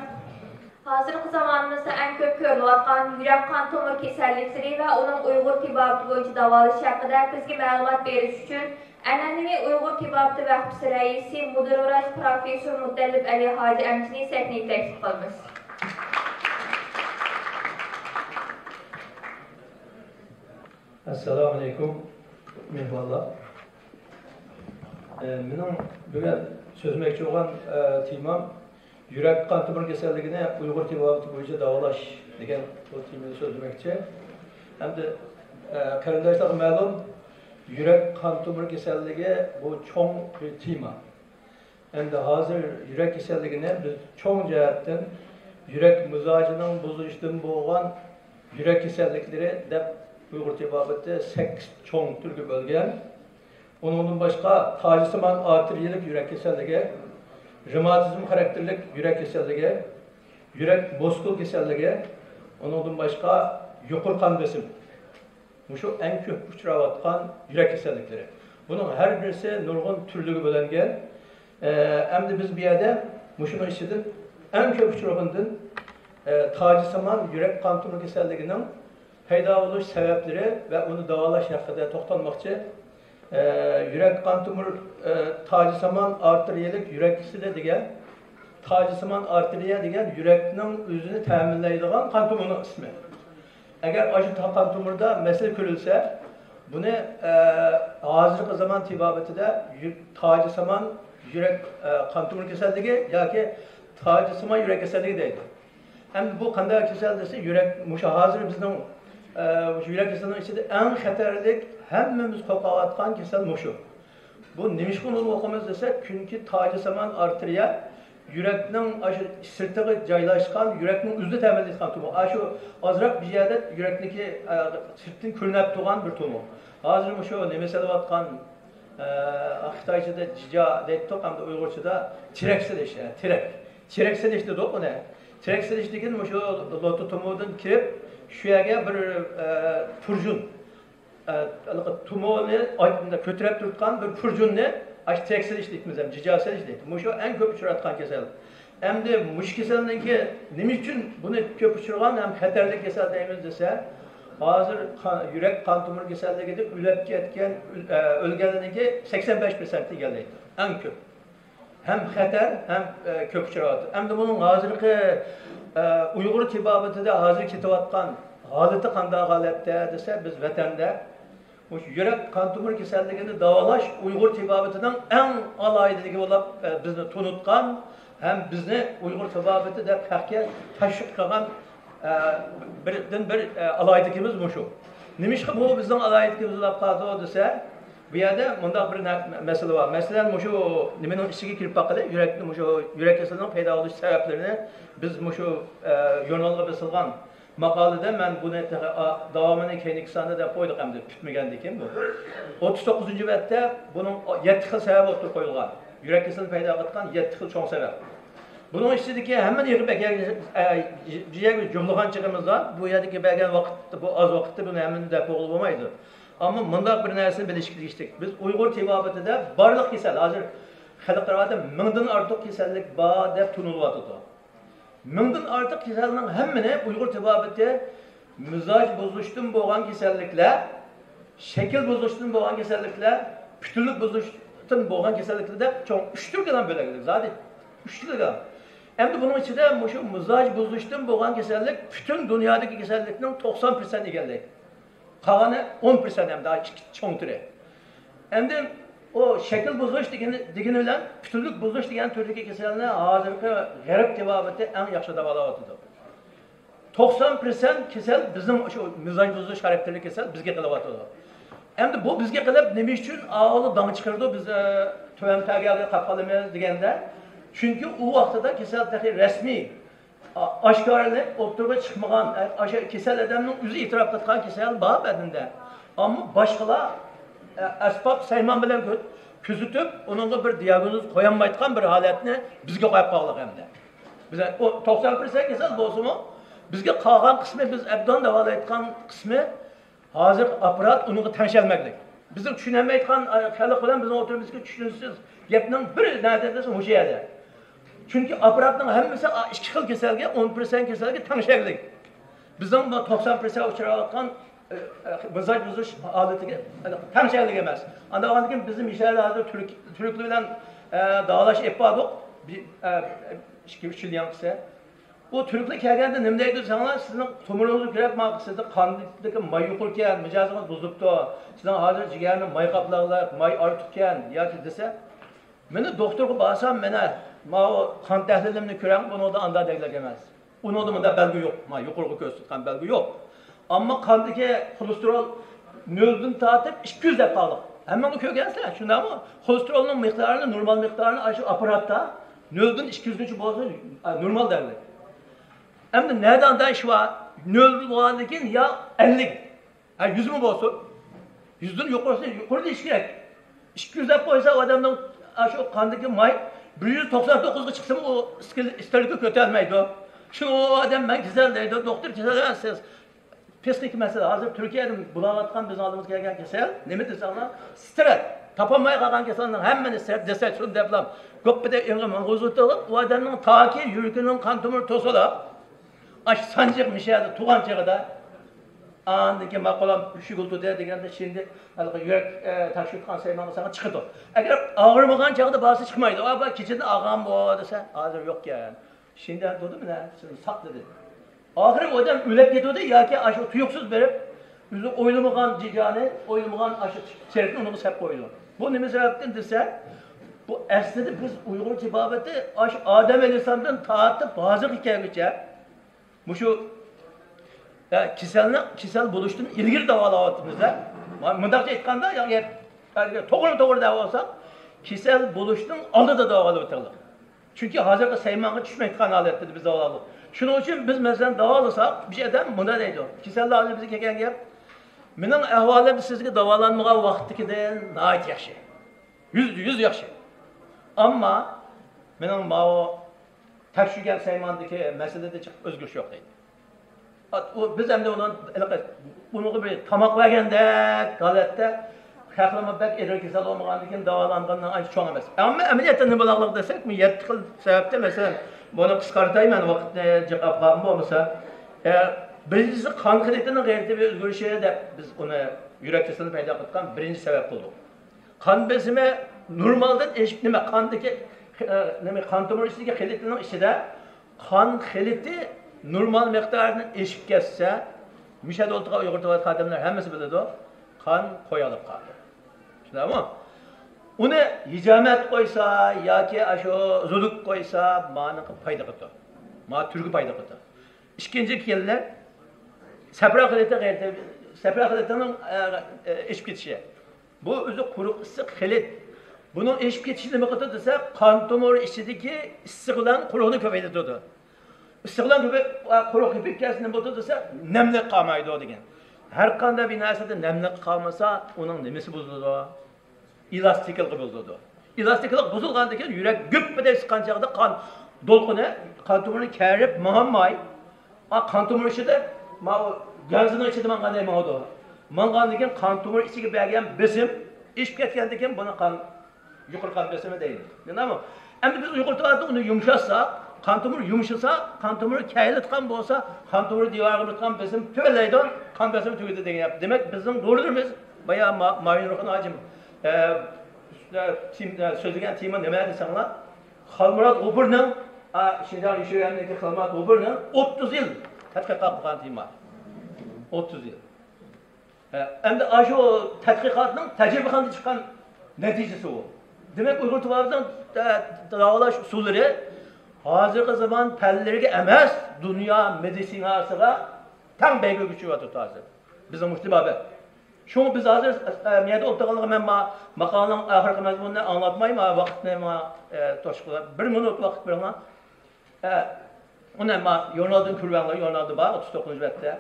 ھازىرقى زامانىمىزدا ئەڭ كۆپ كۆرۈلۈۋاتقان يۈرەك قان تومۇر كېسەللىكلىرى ۋە ئۇنىڭ ئۇيغۇر تېبابىتى بويىچە داۋالاش ھەققىدە بىزگە مەلۇمات بېرىش ئۈچۈن، ئەنئەنىۋى ئۇيغۇر تېبابىتى ۋەقپىسى رەئىسى، مۇدىر ۋراچ پروفېسسور مۇتەللىپ ئەلى ھاجى ئەمچىنى سەھنىگە تەكلىپ قىلىمىز. ئەسسالامۇئەلەيكۇم، مېھمانلار. ئە، مېنىڭ بۈگۈن سۆزلىمەكچى بولغان، ئە، تېمام يۈرەك قان تومۇر كېسەللىكىنى ئۇيغۇر تېبابىتى بويىچە داۋالاش دېگەن بۇ تېمىنى سۆزلىمەكچى. ئەمدى، ئە، قېرىنداشلارغا مەلۇم، يۈرەك قان تومۇر كېسەللىكى بۇ چوڭ بىر تېما. ئەمدى ھازىر يۈرەك كېسەللىكىنى بىز چوڭ جەھەتتىن يۈرەك مىزاجىنىڭ بۇزۇلۇشىدىن بولغان يۈرەك كېسەللىكلىرى دەپ ئۇيغۇر تېبابىتى سەككىز چوڭ تۈرگە بۆلگەن. ئۇنىڭدىن باشقا تاجسىمان ئارتېرىيەلىك يۈرەك كېسەللىكى، رېماتىزم خاراكتېرلىك يۈرەك كېسەللىكى، يۈرەك مۇسكۇل كېسەللىكى، ئۇنىڭدىن باشقا يۇقىرى قان بېسىم. مۇشۇ ئەڭ كۆپ ئۇچراۋاتقان يۈرەك كېسەللىكلىرى. بۇنىڭ ھەر بىرسى نۇرغۇن تۈرلىرىگە بۆلۈنگەن. ئە، ئەمدى بىز بۇ يەردە مۇشۇنىڭ ئىچىدىن ئەڭ كۆپ ئۇچرىغىنىدىن، ئە، تاجسىمان يۈرەك قان تومۇر كېسەللىكىنىڭ پەيدا بولۇش سەۋەبلىرى ۋە ئۇنى داۋالاش ھەققىدە توختالماقچى. ئە، يۈرەك قان تومۇر، ئە، تاجسىمان ئارتېرىيەلىك يۈرەك كېسىلى دېگەن، تاجسىمان ئارتېرىيە دېگەن يۈرەكنىڭ ئۆزىنى تەمىنلەيدىغان قان تومۇرنىڭ ئىسمى. ئەگەر ئاشۇ تا-، قان تومۇردا مەسىلە كۆرۈلسە، بۇنى، ئە، ھازىرقى زامان تېبابىتىدە يۈ-، تاجسىمان يۈرەك، ئە، قان تومۇر كېسەللىكى ياكى تاجسىمان يۈرەك كېسەللىكى دەيدۇ. ئەمدى بۇ قانداق كېسەل دېسە، يۈرەك، مۇشۇ ھازىر بىزنىڭ، ئە، مۇشۇ يۈرەك كېسىلىنىڭ ئىچىدە ئەڭ خەتەرلىك، ھەممىمىز قورقۇۋاتقان كېسەل مۇشۇ. بۇ نېمىشقا ئۇنى قورقىمىز دېسەك، چۈنكى تاجسىمان ئارتېرىيە يۈرەكنىڭ ئاشۇ سىرتىغا جايلاشقان، يۈرەكنىڭ ئۆزىنى تەمىنلەيدىغان تومۇر. ئاشۇ ئازراق بىر يەردە يۈرەكنىڭكى، ئە، سىرتتىن كۆرۈنۈپ تۇرغان بىر تومۇر. ھازىر مۇشۇ نېمە سېلىۋاتقان، ئە، خىتايچىدا جىجا دەيتتۇق، ئەمدى ئۇيغۇرچىدا تىرەك سېلىش، ئە، تىرەك. تىرەك سېلىش دېدۇق ئۇنى. تىرەك سېلىش دېگەن مۇشۇ لوتا تومۇردىن كىرىپ، شۇ يەرگە بىر، ئە، پۇرجۇن، ئە، ھېلىقى تومۇرنى ئاي-، كۆتۈرۈپ تۇرۇۋاتقان بىر پۇرجۇننى ئاشۇ تىرەك سېلىش دەيمىز ھەم جىجا سېلىش دەيدۇ. مۇشۇ ئەڭ كۆپ ئۇچراۋاتقان كېسەل. ئەمدى مۇشۇ كېسەلنىڭكى نېمە ئۈچۈن بۇنى كۆپ ئۇچرىغان ھەم خەتەرلىك كېسەل دەيمىز دېسە، ھازىر قان، يۈرەك قان تومۇر كېسەللىكىدە ئۆلۈپ كەتكەن، ئۆل-، ئە، ئۆلگەنلەرنىڭكى سەكسەن بەش پىرسەنت ئىگىلەيدۇ. ئەڭ كۆپ. ھەم خەتەر، ھەم، ئە، كۆپ ئۇچراۋاتىدۇ. ئەمدى بۇنىڭ ھازىرقى، ئە، ئۇيغۇر تېبابىتىدە ھازىر كېتىۋاتقان ھالىتى قانداق ھالەتتە دېسە، بىز ۋەتەندە مۇشۇ يۈرەك قان تومۇر كېسەللىكىنى داۋالاش ئۇيغۇر تېبابىتىنىڭ ئەڭ ئالاھىدىلىكى بولۇپ، ئە، بىزنى تونۇتقان ھەم بىزنى ئۇيغۇر تېبابىتى دەپ ھەققە تەشۋىق قىلغان، ئە، بىردىن بىر، ئە، ئالاھىدىلىكىمىز مۇشۇ. نېمىشقا بۇ بىزنىڭ ئالاھىدىلىكىمىز بولۇپ قالدى دېسە، بۇ يەردە مۇنداق بىر نە-، مەسىلە بار. مەسىلەن، مۇشۇ نېمىنىڭ ئىچىگە كىرىپ باققىلى، يۈرەكنى، مۇشۇ يۈرەك كېسىلىنىڭ پەيدا بولۇش سەۋەبلىرىنى بىز مۇشۇ، ئە، ژۇرنالغا بېسىلغان ماقالىدە مەن بۇنى تېخى، ئا، داۋامىنى كەينىكى ساندا دەپ قويدۇق ئەمدى، پۈتمىگەندىكىن بۇ. ئوتتۇز توققۇزىنچى بەتتە بۇنىڭ يەتتە خىل سەۋەب ئوتتۇرىغا قويۇلغان. يۈرەك كېسىلىنى پەيدا قىلىدىغان يەتتە خىل چوڭ سەۋەب. بۇنىڭ ئىچىدىكى ھەممىنى يىغىپ ئەكەلگەن، ئە، بىر يەرگە جۇملىغان چېغىمىزدا، بۇ يەردىكى بەرگەن ۋاقىت، بۇ ئاز ۋاقىتتا بۇنى ھەممىنى دەپ بولغىلى بولمايدۇ. ئەمما مۇنداق بىر نەرسىنى بىلىشكە تېگىشلىك. بىز ئۇيغۇر تېبابىتىدە بارلىق كېسەل، ھازىر خەلقئارادا مىڭدىن ئارتۇق كېسەللىك بار دەپ تونۇلۇۋاتىدۇ. مىڭدىن ئارتۇق كېسەلنىڭ ھەممىنى ئۇيغۇر تېبابىتى مىزاج بۇزۇلۇشتىن بولغان كېسەللىكلەر، شەكىل بۇزۇلۇشتىن بولغان كېسەللىكلەر، پۈتۈنلۈك بۇزۇلۇشتىن بولغان كېسەللىكلەر دەپ چوڭ ئۈچ تۈرگە بۆلگەن زادى. ئۈچ تۈرگە. ئەمدى بۇنىڭ ئىچىدە مۇشۇ مىزاج بۇزۇلۇشتىن بولغان كېسەللىك پۈتۈن دۇنيادىكى كېسەللىكنىڭ توقسان پىرسەنت ئىگىلەيدۇ. قالغىنى ئون پىرسەنت ھەم داھا ئىككى چوڭ تۈرى. ئەمدى ئۇ شەكىل بۇزۇلۇش دېگىنى، دېگىنى بىلەن پۈتۈنلۈك بۇزۇلۇش دېگەن تۈردىكى كېسەلنى ھازىرقى غەرب تېبابىتى ئەڭ ياخشى داۋالاۋاتىدۇ. توقسان پىرسەنت كېسەل بىزنىڭ شۇ مىزاج بۇزۇلۇش خاراكتېرلىك كېسەل بىزگە قېلىۋاتىدۇ. ئەمدى بۇ بىزگە قېلىپ نېمە ئۈچۈن ئاۋۇ داڭ چىقىرىدۇ، بىز، ئە، تۆۋەن پەگەگە قاپ قالىمىز دېگەندە، چۈنكى ئۇ ۋاقتىدا كېسەل تېخى رەسمىي ئا-، ئاشكارىلىنىپ ئوتتۇرىغا چىقمىغان، ئە، ئاشۇ كېسەل ئادەمنىڭ ئۆزى ئېتىراپ قىلىدىغان كېسەل بار بەدىنىدە. ئەمما باشقىلار، ئە، ئەسباب سايمان بىلەن كۆ-، كۆزىتىپ، ئۇنىڭغا بىر دىياگنوز قويالمايدىغان بىر ھالەتنى بىزگە قويۇپ قالدۇق ئەمدى. بىز ئۇ توقسان پىرسەنت كېسەل بولسىمۇ، بىزگە قالغان قىسمى بىز ئەبدان داۋالايدىغان قىسمى ھازىرقى ئاپپارات ئۇنىڭغا تەڭشەلمەكلىك. بىزنىڭ چۈشىنەلمەيدىغان، ئە، خەلق بىلەن بىزنىڭ ئوتتۇرىمىزدىكى چۈشىنىشسىز گەپنىڭ بىر نەدە دېسە مۇشۇ يەردە. چۈنكى ئاپپاراتنىڭ ھەممىسى، ئا، ئىككى خىل كېسەلگە، ئون پىرسەنت كېسەلگە تەڭشەكلىك. بىزنىڭ بۇ توقسان پىرسەنت ئۇچراۋاتقان، ئە، ئە، مىزاج بۇزۇلۇش ھالىتىگە تەڭشەكلىك ئەمەس. ئانداق بولغاندىكىن بىزنىڭ مىشەدە ھازىر تۈرك، تۈركلەر بىلەن، ئە، داۋالاش ئېلىپ باردۇق. بىر، ئە، ئىككى، ئۈچ يىل يانقىسى. ئۇ تۈركلەر كەلگەندە نېمە دەيدۇ دېسەڭلار، سىزنىڭ تومۇرىڭىزغا كىرىپ، ماڭا سىزدە قاندىكى ماي يۇقىرىكەن، مىجەزىڭىز بۇزۇپتۇ، سىزنىڭ ھازىر جىگەرنى ماي قاپلاغلىق، ماي ئارتۇقكەن ياكى دېسە، مېنى دوختۇرغا بارسام، مانا ماۋۇ قان تەھلىلىمنى كۆرۈڭ، بۇنىڭدا ئانداق دەگلىك ئەمەس. ئۇنىڭدا مۇنداق بەلگە يوق، مانا يۇقىرىغا كۆرسىتىدىغان بەلگە يوق. ئەمما قاندىكى خولېستېرول نۆلدىن تارتىپ ئىككى يۈز دەپ قالدۇق. ھەممىڭلار كۆرگەنسىلەر، شۇنداقمۇ؟ خولېستېرولنىڭ مىقدارىنى، نورمال مىقدارىنى ئاشۇ ئاپپاراتتا نۆلدىن ئىككى يۈزگىچە بولسا، ئا، نورمال دەيلى. ئەمدى نەدە ئانداق ئىش بار؟ نۆل بولغاندىن كېيىن يا ئەللىك، ھە، يۈزمۇ بولسۇن. يۈزدىن يۇقىرىسى، يۇقىرى دېيىش كېرەك. ئىككى يۈز دەپ قويسا، ئۇ ئادەمنىڭ، ئا، شۇ قاندىكى ماي بىر يۈز توقسان توققۇزغا چىقسىمۇ، ئۇ ئىستىل-، ئىستىلكا كۆتەرمەيدۇ. شۇ ئۇ ئادەم مەن كېسەل دەيدۇ، دوختۇر كېسەل ئەمەس سىز. پسىخىك مەسىلە. ھازىر تۈركىيەدىن بۇلاۋاتقان بىزنىڭ ئالدىمىزغا كەلگەن كېسەل نېمە دېسەڭلار، سترېس. تاپالماي قالغان كېسەلنىڭ ھەممىنى سترېس، دېسەكسون دەپلا گوپپىدەك ئېڭىپ ماڭغۇزۇۋېتىدۇ. ئۇ ئادەمنىڭ تاكى يۈرىكىنىڭ قان تومۇرى توسۇلۇپ، ئاشۇ سانجىق مىشەدە تۇغان چېغىدا، ئاندىن كېيىن ماقۇلام شۈگۈلتۇدە دېگەندە، شىندى ھېلىقى يۈرەك، ئە، تەكشۈرتكەن سايمانغا ساڭا چىقىدۇ. ئەگەر ئاغرىمىغان چاغدا بارسا چىقمايدۇ. ئا، بۇ كېچىدە ئاغرىغان بۇ دېسە، ھازىر يوقكەن. شىندى دېدى، مانا سىزنى ساق دېدى. ئاخىرى ئۇ ئادەم ئۆلۈپ كېتىدۇ ياكى ئاشۇ تۇيۇقسىز بېرىپ، ئۆزى ئويلىمىغان جىجانى، ئويلىمىغان ئاشۇ سېرىقنى ئۇنىڭغا سەپ قويىدۇ. بۇ نېمە سەۋەبتىن دېسە، بۇ ئەسلىدە بىز ئۇيغۇر تېبابىتى ئاشۇ ئادەم ئەلەيھىسسالامدىن تارتىپ ھازىرغا كەلگۈچە مۇشۇ، ئە، كېسەلنى، كېسەل بولۇشتىن ئىلگىرى داۋالاۋاتىمىز-دە. مۇنداقچە ئېيتقاندا، يەنى، ئەگەر توغرا، توغرا دەۋالساق، كېسەل بولۇشنىڭ ئالدىدا داۋالاۋاتىمىز. چۈنكى ھازىرقى سەيمانغا چۈشمەيدىغان ھالەتتە بىز داۋالىدۇق. شۇنىڭ ئۈچۈن بىز، مەسىلەن، داۋالىساق، بىر ئادەم مۇنداق دەيدۇ، كېسەللەر ئالدىدا بىزگە كەلگەن گەپ، مېنىڭ ئەھۋالىم سىزگە داۋالانمىغان ۋاقىتتىكىدىن ناھايىتى ياخشى. يۈزدە يۈز ياخشى. ئەمما مېنىڭ ماۋۇ تەكشۈرگەن سەيماندىكى مەسىلىدە جىق ئۆزگىرىش يوق دەيدۇ. ئۇ، بىز ئەمدى ئۇنىڭ ھېلىقى، ئۇنىڭغا بىر تاماق بەرگەندەك ھالەتتە، خەقلىمۇ بەك ئېغىر كېسەل بولمىغاندىكىن داۋالانغاننىڭ ئانچە چوڭ ئەمەس. ئەمما ئەمەلىيەتتە نېمە بولغانلىقى دېسەك، بۇ يەتتە خىل سەۋەبتىن، مەسىلەن، بۇنى قىسقارتاي، مەن ۋاقىتنى جىق ئاپقان بولمىسا، ئە، بىرىنچىسى قان خىلىتىنىڭ غەيرىي تەبىئىي ئۆزگىرىشى دەپ بىز ئۇنى يۈرەك كېسىلىنى پەيدا قىلىدىغان بىرىنچى سەۋەب قىلدۇق. قان بېسىمى نورمالدىن ئېشىپ، نېمە، قاندىكى، ئە، نېمە، قان تومۇر ئىچىدىكى خىلىتنىڭ ئىچىدە قان خىلىتى نورمال مىقداردىن ئېشىپ كەتسە، مۇشۇ يەردە ئولتۇرغان ئۇيغۇر تىللىغان خادىملار ھەممىسى بىلىدۇ، قان قويالىپ قالىدۇ. شۇنداقمۇ؟ ئۇنى ھىجامەت قويسا ياكى ئاشۇ زۇلۇك قويسا، مانىڭغا پايدا قىلىدۇ. ما تۈرگە پايدا قىلىدۇ. ئىككىنچى كېلىدۇ، سەپرا خىلىتى، سەپرا خىلىتىنىڭ، ئە، ئە، ئېشىپ كېتىشى. بۇ ئۆزى قۇرۇق ئىسسىق خىلىت. بۇنىڭ ئېشىپ كېتىشى نېمە قىلىدۇ دېسە، قان تومۇر ئىچىدىكى ئىسسىق بىلەن قۇرۇقنى كۆپەيتىدۇ. ئىسسىق بىلەن كۆپەي-، قۇرۇق كۆپىيىپ كەتسە نېمە بولىدۇ دېسە، نەملىك قالمايدۇ دېگەن. ھەر قانداق بىر نەرسىدە نەملىك قالمىسا، ئۇنىڭ نېمىسى بۇزۇلىدۇ؟ ئېلاستىكلىقى بۇزۇلىدۇ. ئېلاستىكلىق بۇزۇلغاندىن كېيىن يۈرەك گۈپپىدە سىققان چاغدا قان دولقۇنى قان تومۇرىنى كېرىپ ماڭالماي، ئا، قان تومۇر ئىچىدە، ماۋۇ گەنزىنىڭ ئىچىدە ماڭغاندەك ماڭىدۇ. ماڭغاندىن كېيىن قان تومۇر ئىچىگە بەرگەن بېسىم ئېشىپ كەتكەندىن كېيىن بۇنى قان، يۇقىرى قان بېسىمى دەيمىز. ئەمدى بىز ئۇيغۇر تىلىدا ئۇنى يۇمشاتساق، قان تومۇر يۇمشىسا، قان تومۇر كېيىلىدىغان بولسا، قان تومۇر دىۋارىغا بېسىم تۆۋەنلەيدۇ، قان بېسىمى تۈگىدى دېگەن گەپ. دېمەك، بىزنىڭ دورىلىرىمىز، بايا ما-، مايىن روھان ھاجىم، ئە، ئۈستىدە تېم-، ئە، سۆزلىگەن تېما نېمە دېسەڭلار، خالمۇرات غوپۇرنىڭ، ئا، شىنجاڭ يۈشۈرەننىڭكى خالمۇرات غوپۇرنىڭ ئوتتۇز يىل تەتقىقات قىلغان تېما. ئوتتۇز يىل. ئە، ئەمدى ئاشۇ تەتقىقاتنىڭ تەجرىبىخانىدا چىققان نەتىجىسى ئۇ. دېمەك، ئۇيغۇر تېبابىتىنىڭ، ئە، داۋالاش ئۇسۇللىرى ھازىرقى زامان پەنلىرىگە ئەمەس، دۇنيا مېدىتسىناسىغا تەڭ بەيگىگە چۈشۈۋاتىدۇ ھازىر بىزنىڭ مۇشۇ تېبابەت. شۇڭا بىز ھازىر، ئە، مۇ يەردە ئولتۇرغانلىقى مەن ما-، ماقالىنىڭ ئاخىرقى مەزمۇنىنى ئاڭلاتماي، ما ۋاقىتنى ما، ئە، توشقۇنلاپ، بىر مىنۇت ۋاقىت بېرىڭلار. ئە، ئۇنى ما ژۇرنالدىن كۆرۈۋەڭلار، ژۇرنالدا بار، ئوتتۇز توققۇزىنچى بەتتە.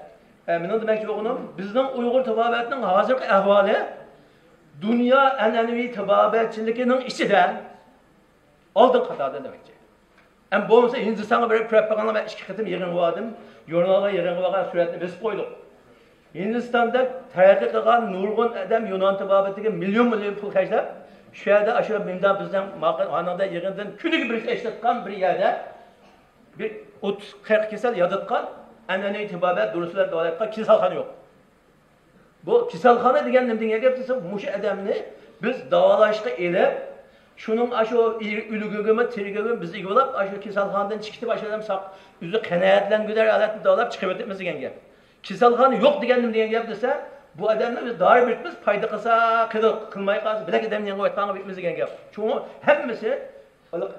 ئە، مېنىڭ دېمەكچى بولغىنىم، بىزنىڭ ئۇيغۇر تېبابەتنىڭ ھازىرقى ئەھۋالى دۇنيا ئەنئەنىۋى تېبابەتچىلىكىنىڭ ئىچىدە ئالدىن قاتاردا دېمەكچى. ئەمما بولمىسا ھىندىستانغا بېرىپ كۆرۈپ بېقىڭلار، مەن ئىككى قېتىم يىغىنغا باردىم. ژۇرنالغا يىغىنغا بارغان سۈرەتنى بېسىپ قويدۇق. ھىندىستاندا تەرەققىي قىلغان نۇرغۇن ئادەم يۇنان تېبابىتىگە مىليون مىليون پۇل خەجلەپ، شۇ يەردە ئاشۇ مۇنداق بىزنىڭ ماقا-، ئانىڭدا يىغىندىن كۈنىگە بىر ئىشلەتكەن بىر يەردە بىر ئوتتۇز قىرىق كېسەل ياتاتقان، ئەنئەنىۋى تېبابەت دۇرۇسلار داۋالايدىغان كېسەلخانا يوق. بۇ كېسەلخانا دېگەن نېمە دېگەن گەپ دېسە، مۇشۇ ئادەمنى بىز داۋالاشقا ئېلىپ، شۇنىڭ ئاشۇ ئۆلۈگۈگىمۇ، تىرىگۈگىمۇ بىز ئىگە بولاپ، ئاشۇ كېسەلخانىدىن چىقىپ، ئاشۇ ئادەم ساق، ئۆزى قانائەتلەنگۈدەك ھالەتتە داۋالاپ چىقىۋېتىپمىز دېگەن گەپ. كېسەلخانا يوق دېگەن نېمە دېگەن گەپ دېسە، بۇ ئادەمنى بىز دارى بېرىپمىز، پايدا قىلسا قىلىدۇ، قىلماي قالسا بۆلەك ئادەمنى يېڭىۋەتقانغا بېرىپمىز دېگەن گەپ. شۇڭا ھەممىسى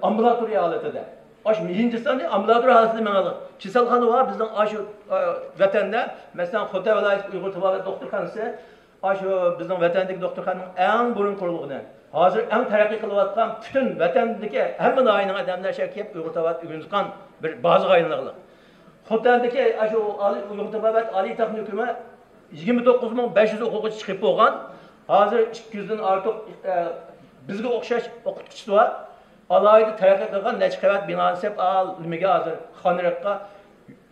ئامبۇلاتورىيە ھالىتىدە. ئاشۇ ھىندىستاندا ئامبۇلاتورىيە ھالىتىدە مېڭىدۇ. كېسەلخانا بار بىزنىڭ ئاشۇ، ئە، ۋەتەندە، مەسىلەن، خوتەن ۋىلايەتلىك ئۇيغۇر تېبابەت دوختۇرخانىسى، ئاشۇ بىزنىڭ ۋەتەندىكى دوختۇرخانىنىڭ ئەڭ بۇرۇن قۇرۇلغىنى. ھازىر ئەڭ تەرەققىي قىلىۋاتقان، پۈتۈن ۋەتەندىكى ھەممە ناھىيەنىڭ ئادەملەر شەھەرگە كېلىپ ئۇيغۇر تېبابەت ئۆگىنىدىغان بىر بازىغا ئايلىنىدۇ. خوتەندىكى ئاشۇ ئالىي، ئۇيغۇر تېبابەت ئالىي تېخنىكومى يىگىرمە توققۇز مىڭ بەش يۈز ئوقۇغۇچى چىقىپ بولغان. ھازىر ئىككى يۈزدىن ئارتۇق، ئە، بىزگە ئوخشاش ئوقۇتقۇچىسى بار. ئالاھىدە تەرەققىي قىلغان نەچچە قەۋەت بىنانى سېلىپ، ئال نېمىگە ھازىر خانرەكقە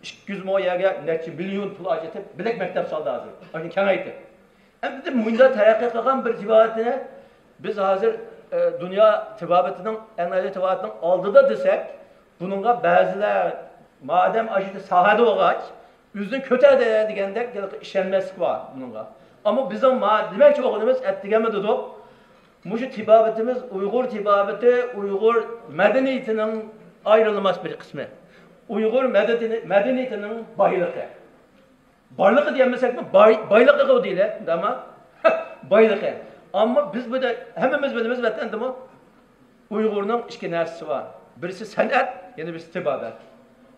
ئىككى يۈز مو يەرگە نەچچە مىليون پۇل ئاجرىتىپ، بىلەك مەكتەپ سالدى ھازىر. ئاشۇنى كېڭەيتتى. ئەمدى مۇنداق تەرەققىي قىلغان بىر تېبابەتنى بىز ھازىر، ئە، دۇنيا تېبابىتىنىڭ، ئەنئەنىۋى تېبابىتىنىڭ ئالدىدا دېسەك، بۇنىڭغا بەزىلەر، مادەم ئاشۇ ساھەدە بولغاچ، ئۆزىنى كۆتەردى دېگەندەك ھېلىقى ئىشەنمەسلىك بار بۇنىڭغا. ئەمما بىزنىڭ ما-، دېمەكچى بولغىنىمىز، ئەتىگەنمۇ دېدۇق، مۇشۇ تېبابىتىمىز ئۇيغۇر تېبابىتى، ئۇيغۇر مەدەنىيىتىنىڭ ئايرىلماس بىر قىسمى. ئۇيغۇر مەدەنىي-، مەدەنىيىتىنىڭ بايلىقى. بارلىقى دېيەلمىسەكمۇ، باي-، بايلىقىغۇ دېيىلە، ئۇنداقما؟ بايلىقى. ئەمما بىز بۇ يەردە ھەممىمىز بىلىمىز، ۋەتەندىمۇ ئۇيغۇرنىڭ ئىككى نەرسىسى بار. بىرسى سەنئەت، يەنە بىرسى تېبابەت.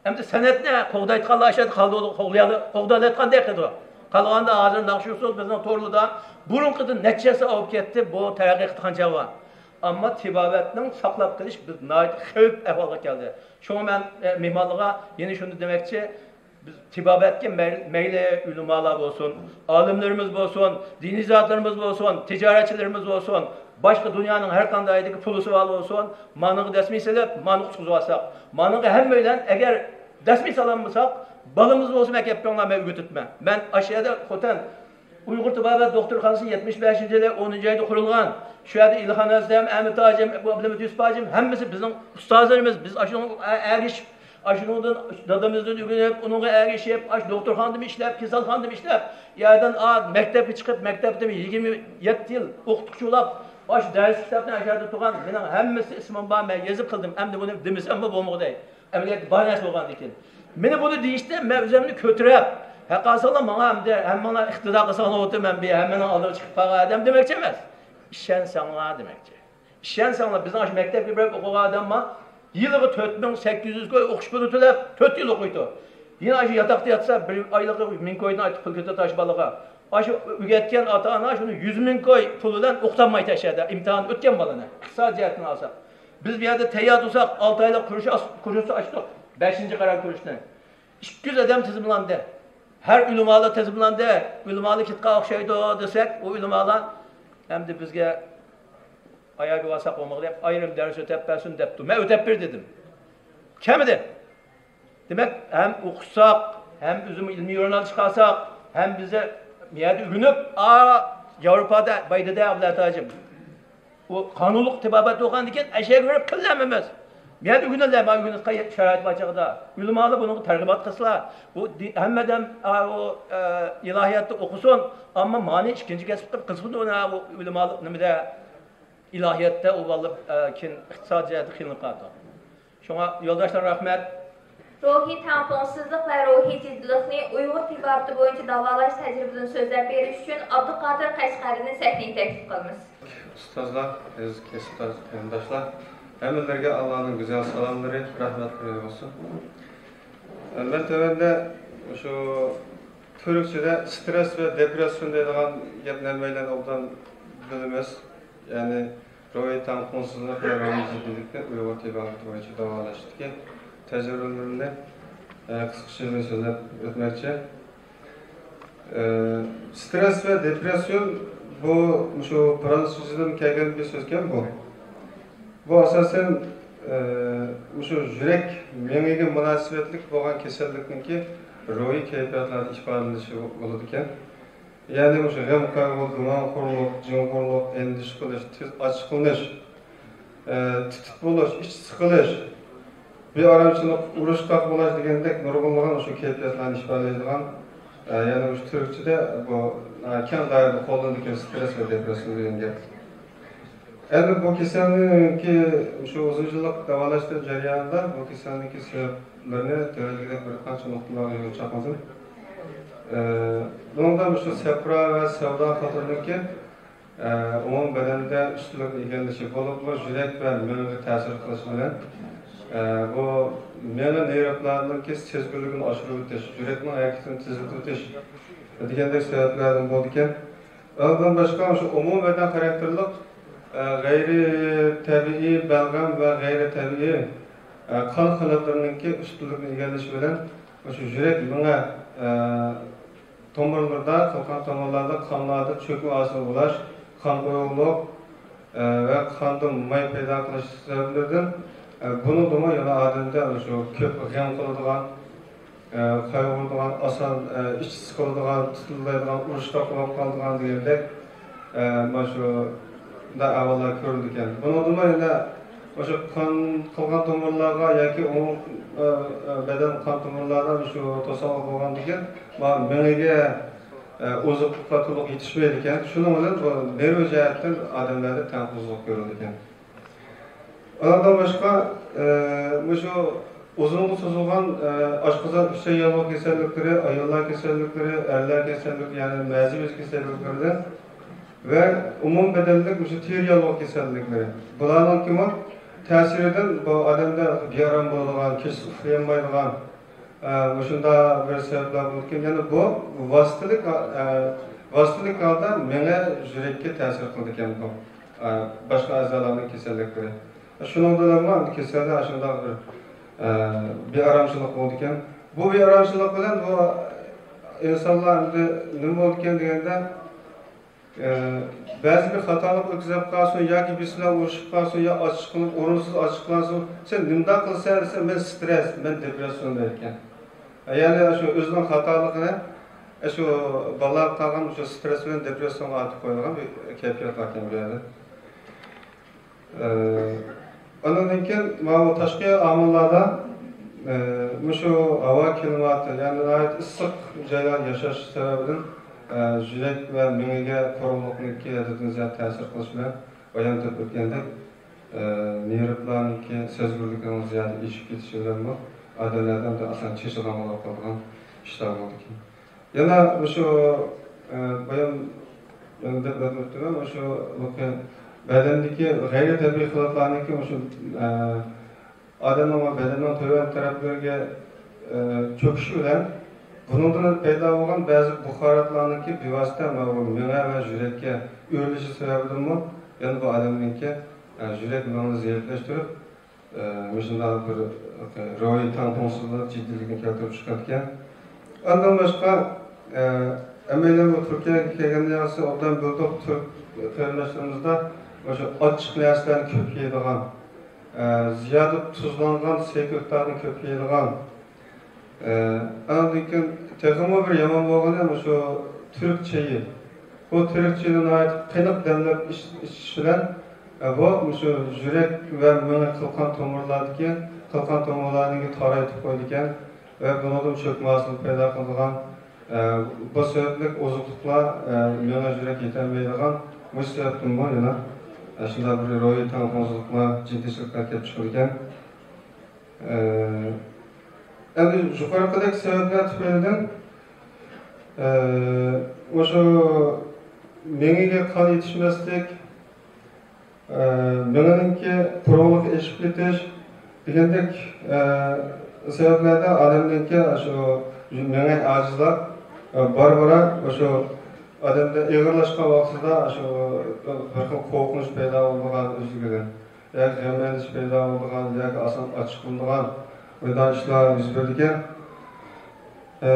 ئەمدى سەنئەتنى قوغدايدىغانلار ئاشۇ يەردە قالدى، قوغدىيالى-، قوغدىيالايدىغاندەك قىلىدۇ. قالغاندا ھازىر ناخشا-ئۇسسۇل بىزنىڭ تورلىدا بۇرۇنقىدىن نەچچە ھەسسە ئاۋۇپ كەتتى، بۇ تەرەققىي قىلىدىغان چاغ بار. ئەمما تېبابەتنىڭ ساقلاپ قېلىش بىز ناھايىتى خەۋپ ئەھۋالغا كەلدى. شۇڭا مەن، ئە، مېھمانلارغا يەنە شۇنى دېمەكچى، بىز تېبابەتكە مەي-، مەيلى ئۆلىمالار بولسۇن، ئالىملىرىمىز بولسۇن، دىنىي زاتلىرىمىز بولسۇن، تىجارەتچىلىرىمىز بولسۇن، باشقا دۇنيانىڭ ھەر قانداق يېرىدىكى پۇلىسى بار بولسۇن، مانىڭغا دەسمىي سېلىپ، مانىڭغا قۇتقۇزۇۋالساق، مانىڭغا ھەممەيلەن ئەگەر دەسمىي سالالمىساق، بالىمىز بولسا مەن ئەكەپ بېرىڭلار، مەن ئۆگىتىپمەن. مەن ئاشۇ يەردە خوتەن ئۇيغۇر تېبابەت دوختۇرخانىسى يەتمىش بەشىنچى يىلى ئونىنچى ئايدا قۇرۇلغان. شۇ يەردە ئىلھان ھەزرىتىم، ئەمىت ھاجىم، ئابلىمىت يۈسۈپ ھاجىم، ھەممىسى بىزنىڭ ئۇستازلىرىمىز. بىز ئاشۇنىڭغا ئەگىشىپ، ئاشۇنىڭدىن دادىمىزدىن ئۆگىنىپ، ئۇنىڭغا ئەگىشىپ، ئاشۇ دوختۇرخانىدىمۇ ئىشلەپ، كېسەلخانىدىمۇ ئىشلەپ، يەردىن ئا، مەكتەپكە چىقىپ، مەكتەپتىمۇ يىگىرمە يەتتە يىل ئوقۇتقۇچى بولاپ، ئاشۇ دەرس كىتابنى ئاشۇ يەردە تۇرغان، مېنىڭ ھەممىسى ئىسمىم بار، مەن يېزىپ قىلدىم. ئەمدى بۇنى دېمىسەممۇ بولمىغۇدەك. ئەمەلىيەتتە بار نەرسە بولغاندىكىن. مېنى بۇنى دېيىشتە، مەن ئۆزۈمنى كۆتۈرۈپ، ھەققاسىلا ماڭا ئەمدى ھەممىڭلار ئىقتىدا قىلساڭلار بولدى، مەن بۇ ھەممىنىڭ ئالدىغا چىقىپ قالغان ئادەم دېمەكچى ئەمەس. ئىشەنسەڭلار دېمەكچى. ئىشەنسەڭلار، بىزنىڭ ئاشۇ مەكتەپكە بېرىپ ئوقۇغان ئادەم بار. يىلىغا تۆت مىڭ سەككىز يۈز كوي ئوقۇش پۇلى تۆلەپ، تۆت يىل ئوقۇيدۇ. يەنە ئاشۇ ياتاقتا ياتسا، بىر ئايلىقى مىڭ كويدىن ئارتۇق پۇل كېتىدۇ ئاشۇ بالىغا. ئاشۇ ئۆگەتكەن ئاتا-ئانا شۇنى يۈز مىڭ كوي پۇل بىلەن ئوقۇتالمايدۇ ئاشۇ يەردە، ئىمتىھان ئۆتكەن بالىنى. ئىقتىسادىي جەھەتتىن ئالساق. بىز بۇ يەردە تەييار تۇرساق، ئالتە ئايلىق كۇرس ئاچ-، كۇرس ئاچتۇق. بەشىنچى قارار كۇرسنى. ئىككى يۈز ئادەم تىزىملاندى. ھەر ئۆلىمالار تىزىملاندى. ئۆلىمالار كېتىپ قالغان ئوخشايدۇ دېسەك، ئۇ ئۆلىمالار ئەمدى بىزگە ئاياغ بارساق بولمىغۇدەك ئايرىم دەرس ئۆتەپ بەرسۇن دەپتۇ. مەن ئۆتەپ بېرە دېدىم. كەلمىدى. دېمەك، ھەم ئوقۇتساق، ھەم ئۆزىمۇ ئىلمىي ژۇرنال چىقارساق، ھەم بىزدە بۇ يەردە ئۆگىنىپ، ئا، ياۋروپادا بايدىدە ئابلەت ھاجىم. ئۇ قانۇنلۇق تېبابەت ئوقۇغاندىن كېيىن ئەشەگە بېرىپ قىلىمىز. بۇ يەردە ئۆگىنىلە، مانا ئۆگىنىش شارائىتى بار چاغدا. ئۆلىمالار بۇنىڭغا تەرغىبات قىلسىلا، بۇ دى-، ھەممە ئادەم، ئا، ئۇ، ئە، ئىلاھىياتتا ئوقۇسۇن، ئەمما مانى ئىككىنچى كەسىپ قىلىپ قىلسۇن، ئۇنى ئۇ ئۆلىمالىق نېمىدە، ئىلاھىياتتا ئۇ بالىلار، ئە، كېيىن ئىقتىسادىي جەھەتتە قىينىلىپ قالىدۇ. شۇڭا يولداشلار، رەھمەت. روھىي تەڭپۇڭسىزلىق ۋە روھىي جىددىيلىقنى ئۇيغۇر تېبابىتى بويىچە داۋالاش تەجرىبىدىن سۆزلەپ بېرىش ئۈچۈن ئابدۇقادىر قەشقەرىنى سەھنىگە تەكلىپ قىلىمىز. ئۇستازلار، ئەزىز كەسىپداش قېرىنداشلار، ھەممىلىرىگە ئاللانىڭ گۈزەل سالاملىرى، رەھمەتلىرى بولسۇن. مەن تۆۋەندە شۇ تۈركچىدە سترېس ۋە دېپرېسسىيون دەيدىغان گەپنى ھەممەيلەن ئوبدان بىلىمىز. يەنى روھىي تەڭپۇڭسىزلىق ۋە روھىي جىددىيلىكنى ئۇيغۇر تېبابىتى بويىچە داۋالاشتىكى تەجرىبىلىرىمنى، ئە، قىسقىچە بىر سۆزلەپ ئۆتمەكچى. ئە، سترېس ۋە دېپرېسسىيون بۇ مۇشۇ فرانسۇزچىدىن كەلگەن بىر سۆزكەن بۇ. بۇ ئاساسەن، ئە، مۇشۇ يۈرەك مېڭىگە مۇناسىۋەتلىك بولغان كېسەللىكنىڭكى روھىي كەيپىياتلاردا ئىپادىلىنىشى بولىدىكەن. يەنى مۇشۇ غەم قايغۇ، گۇمانخورلۇق، جىڭغۇرلۇق، ئەندىشە قىلىش، تېز ئاچچىقلىنىش، ئە، تىت-تىت بولۇش، ئىچى سىقىلىش، بىئارامچىلىق، ئۇرۇشقاق بولۇش دېگەندەك نۇرغۇنلىغان مۇشۇ كەيپىياتلارنى ئىپادىلەيدىغان، ئە، يەنى مۇشۇ تۈركچىدە بۇ، ئە، كەڭ دائىرىدە قوللىنىدىكەن، سترېس ۋە دېپرېسسىيە دېگەن گەپ. ئەمدى بۇ كېسەلنىڭكى شۇ ئۇزۇن يىللىق داۋالاشنىڭ جەريانىدا بۇ كېسەلنىڭكى سەۋەبلىرىنى تۆۋەندىكىدەك بىر قانچە نۇقتىلارغا يول چاقمىدىم. ئە، بۇنىڭدا مۇشۇ سەپرا ۋە سەۋدا قاتارىدىكى، ئە، ئومۇمىي بەدەندە ئۈستۈنلۈكنى ئىگىلىشى بولۇپمۇ يۈرەك ۋە مېڭىگە تەسىر قىلىشى بىلەن، ئە، بۇ مېڭە نېرۋىلارنىڭكى سېزگۈلۈكىنى ئاشۇرۇۋېتىش، يۈرەكنىڭ ھەرىكىتىنى تېزلىتىۋېتىش دېگەندەك سەۋەبلەردىن بولىدىكەن. ئۇنىڭدىن باشقا، مۇشۇ ئومۇمىي بەدەن خاراكتېرلىق، ئە، غەيرىي تەبىئىي بەلغەم ۋە غەيرىي تەبىئىي، ئە، قان خىلىتلىرىنىڭكى ئۈستۈنلۈكنى ئىگىلىشى بىلەن، مۇشۇ يۈرەك مېڭە، ئە، تومۇرلىرىدا، قىلقان تومۇرلاردا قانلاردا چۆكمە ھاسىل بولاش، قان قويۇقلۇق، ئە، ۋە قاندا ماي پەيدا قىلىش سەۋەبلىرىدىن، ئە، بۇنىڭدىمۇ يەنە ئادەمدە مۇشۇ كۆپ غەم قىلىدىغان، ئە، قايغۇرىدىغان، ئاسان، ئە، ئىچى سىقىلىدىغان، تىتىلدەيدىغان، ئۇرۇشقاق بولۇپ قالىدىغان دېگەندەك، ئە، مانا شۇنداق ئەھۋاللار كۆرۈلىدىكەن. بۇنىڭدىمۇ يەنە مۇشۇ قان قىلقان تومۇرلارغا ياكى ئومۇمىي، ئە، ئە، بەدەن قان تومۇرلاردا مۇشۇ توسالغۇ بولغاندىكىن، مانا مېڭىگە، ئە، ئوزۇقلۇقلار تولۇق يېتىشمەيدىكەن. شۇنىڭ بىلەن بۇ نېرۋا جەھەتتىن ئادەملەردە تەڭپۇڭسىزلىق كۆرۈلىدىكەن. ئۇنىڭدىن باشقا، ئە، مۇشۇ ئۇزۇنغا سوزۇلغان، ئە، ئاشقازان ئۈچەي ياللۇغى كېسەللىكلىرى، ئاياللار كېسەللىكلىرى، ئەرلەر كېسەللىكى، يەنى مەزى بېزى كېسەللىكلىرىدىن ۋە ئومۇمىي بەدەنلىك مۇشۇ تېرە ياللۇغى كېسەللىكلىرى. بۇلارنىڭكىمۇ تەسىرىدىن بۇ ئادەمدە بىئارام بولىدىغان، كېچىسى ئۇخلىيالمايدىغان، ئە، مۇشۇنداق بىر سەۋەبلەر بولىدىكەن. يەنى بۇ ۋاسىتىلىك، ئە، ۋاسىتىلىك ھالدا مېڭە، يۈرەككە تەسىر قىلىدىكەن بۇ. باشقا ئەزالارنىڭ كېسەللىكلىرى. شۇنىڭ بىلەنمۇ كېسەلدە شۇنداق بىر، ئە، بىئارامچىلىق بولىدىكەن. بۇ بىئارامچىلىق بىلەن بۇ ئىنسانلار ئەمدى نېمە بولىدىكەن دېگەندە، ئە، بەزى بىر خاتالىق ئۆتكۈزۈپ قالسۇن ياكى بىرسى بىلەن ئۇرۇشۇپ قالسۇن يا ئاچچىقلىنىپ، ئورۇنسىز ئاچچىقلانسۇن، «سەن نېمىنداق قىلىسەن؟» دېسە، «مەن سترېس، مەن دېپرېسسىيە» دەيدىكەن. يەنى شۇ ئۆزىنىڭ خاتالىقىنى شۇ بالىلارغا قالغان شۇ سترېس بىلەن دېپرېسسىيەگە ئارتىپ قويىدىغان بىر كەيپىيات باركەن بۇ يەردە. ئە، ئاندىن كېيىن ماۋۇ تاشقى ئامىللاردا، ئە، مۇشۇ ھاۋا كىلىماتى، يەنى ناھايىتى ئىسسىق جايلاردا ياشاش سەۋەبىدىن، ئە، يۈرەك ۋە مېڭىگە قۇرۇقلۇقنىڭكى ھەددىدىن زىيادە تەسىر قىلىشى بىلەن بايان ئېتىپ ئۆتكەندەك، ئە، نېرۋىلارنىڭكى سەزگۈرلۈكىنىڭ زىيادە ئېشىپ كېتىشى بىلەنمۇ ئادەملەردە ئاسان چېچىلغان بولۇپ قالىدىغان ئىشلار بولىدىكەن. يەنە مۇشۇ، ئە، بايام يەنە دەپ ئۆتمەپتىمەن، مۇشۇ بەدەندىكى غەيرىي تەبىئىي خىلىتلارنىڭكى مۇشۇ، ئە، ئادەمنىڭ ۋە بەدەننىڭ تۆۋەن تەرەپلىرىگە، ئە، چۆكۈشى بىلەن بۇنىڭدىن پەيدا بولغان بەزى بۇخاراتلارنىڭكى بىۋاسىتە ماۋۇ مېڭە ۋە يۈرەككە ئۆرۈلۈشى سەۋەبىدىنمۇ يەنە بۇ ئادەمنىڭكى، ئە، يۈرەك مېڭىنى زەئىپلەشتۈرۈپ، ئە، مۇشۇنداق بىر روھىي تەڭپۇڭسىزلىق جىددىيلىكنى كەلتۈرۈپ چىقىدىكەن. ئاندىن باشقا، ئە، ھەممەيلەن بۇ تۈركىيەگە كەلگەندىن ياخشى ئوبدان بىلدۇق، تۈرك قېرىنداشلىرىمىزدا مۇشۇ ئاچچىق نەرسىلەرنى كۆپ يەيدىغان، ئە، زىيادە تۇزلانغان سېيىقلىقلارنى كۆپ يەيدىغان، ئە، ئاندىن كېيىن تېخىمۇ بىر يامان بولغىنى مۇشۇ تۈرك چېيى. بۇ تۈرك چېيىنى ناھايىتى قېنىق دەملەپ ئىچ-، ئىچىش بىلەن، ئە، بۇ مۇشۇ يۈرەك ۋە مېڭە قىلقان تومۇرلاردىكى، قىلقان تومۇرلارنى تارايتىپ قويىدىكەن ۋە بۇنىڭدىن چۆكمە ھاسىلى پەيدا قىلىدىغان، ئە، بۇ سەۋەبلىك ئوزۇقلۇقلار، ئە، مېڭە يۈرەك يېتەلمەيدىغان، مۇشۇ سەۋەبتىنمۇ يەنە، ئە، شۇنداق بىر روھىي تەڭپۇڭسىزلىقلار، جىددىيچىلىكلەر كېلىپ چىقىدىكەن. ئە، ئەمدى يۇقىرىقىدەك سەۋەبلەر تۈپەيلىدىن، ئە، مۇشۇ مېڭىگە قان يېتىشمەسلىك، ئە، مېڭىنىڭكى قۇرۇقلۇقى ئېشىپ كېتىش دېگەندەك، ئە، سەۋەبلەردە ئادەمنىڭكى شۇ مېڭە ئاجىزلاپ، ئە، بارا-بارا شۇ ئادەمدە ئېغىرلاشقان ۋاقتىدا شۇ بىر خىل قورقۇنچ پەيدا بولىدىغان ئۆزلۈكىدىن. ياكى غەم ئەندىشە پەيدا بولىدىغان ياكى ئاسان ئاچچىقلىنىدىغان مۇنداق ئىشلار يۈز بېرىدىكەن. ئە،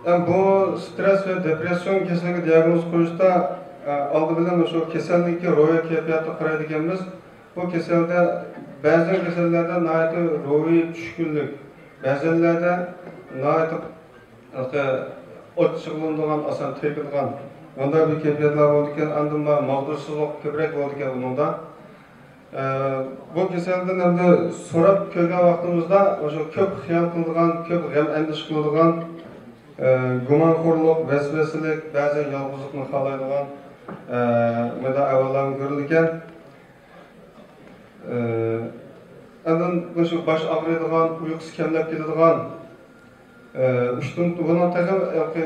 ئەم، بۇ سترېس ۋە دېپرېسسىيون كېسىلىگە دىياگنوز قويۇشتا، ئە، ئالدى بىلەن مۇشۇ كېسەلنىڭكى روھىي كەيپىياتىغا قارايدىكەنمىز. بۇ كېسەلدە بەزى كېسەللەردە ناھايىتى روھىي چۈشكۈنلۈك، بەزىلەردە ناھايىتى ئاچچىقلىنىدىغان، ئاسان تېرىكىدىغان مۇنداق بىر كەيپىياتلار بولىدىكەن، ئاندىن ما-، ماغدۇرسىزلىق كۆپرەك بولىدىكەن بۇنىڭدا. ئە، بۇ كېسەلدىن ئەمدى سوراپ كۆرگەن ۋاقتىمىزدا، ئاشۇ كۆپ خىيال قىلىدىغان، كۆپ غەم ئەندىشە قىلىدىغان، ئە، گۇمانخورلۇق، ۋەسۋەسىلىك، بەزەن يالغۇزلۇقنى خالايدىغان، ئە، مۇنداق ئەھۋاللارمۇ كۆرۈلىدىكەن. ئە، ئاندىن مۇشۇ باش ئاغرىيدىغان، ئۇيقۇسى كەملەپ كېتىدىغان، ئە، ئۇشتۇمتۇت، بۇنىڭ تېخى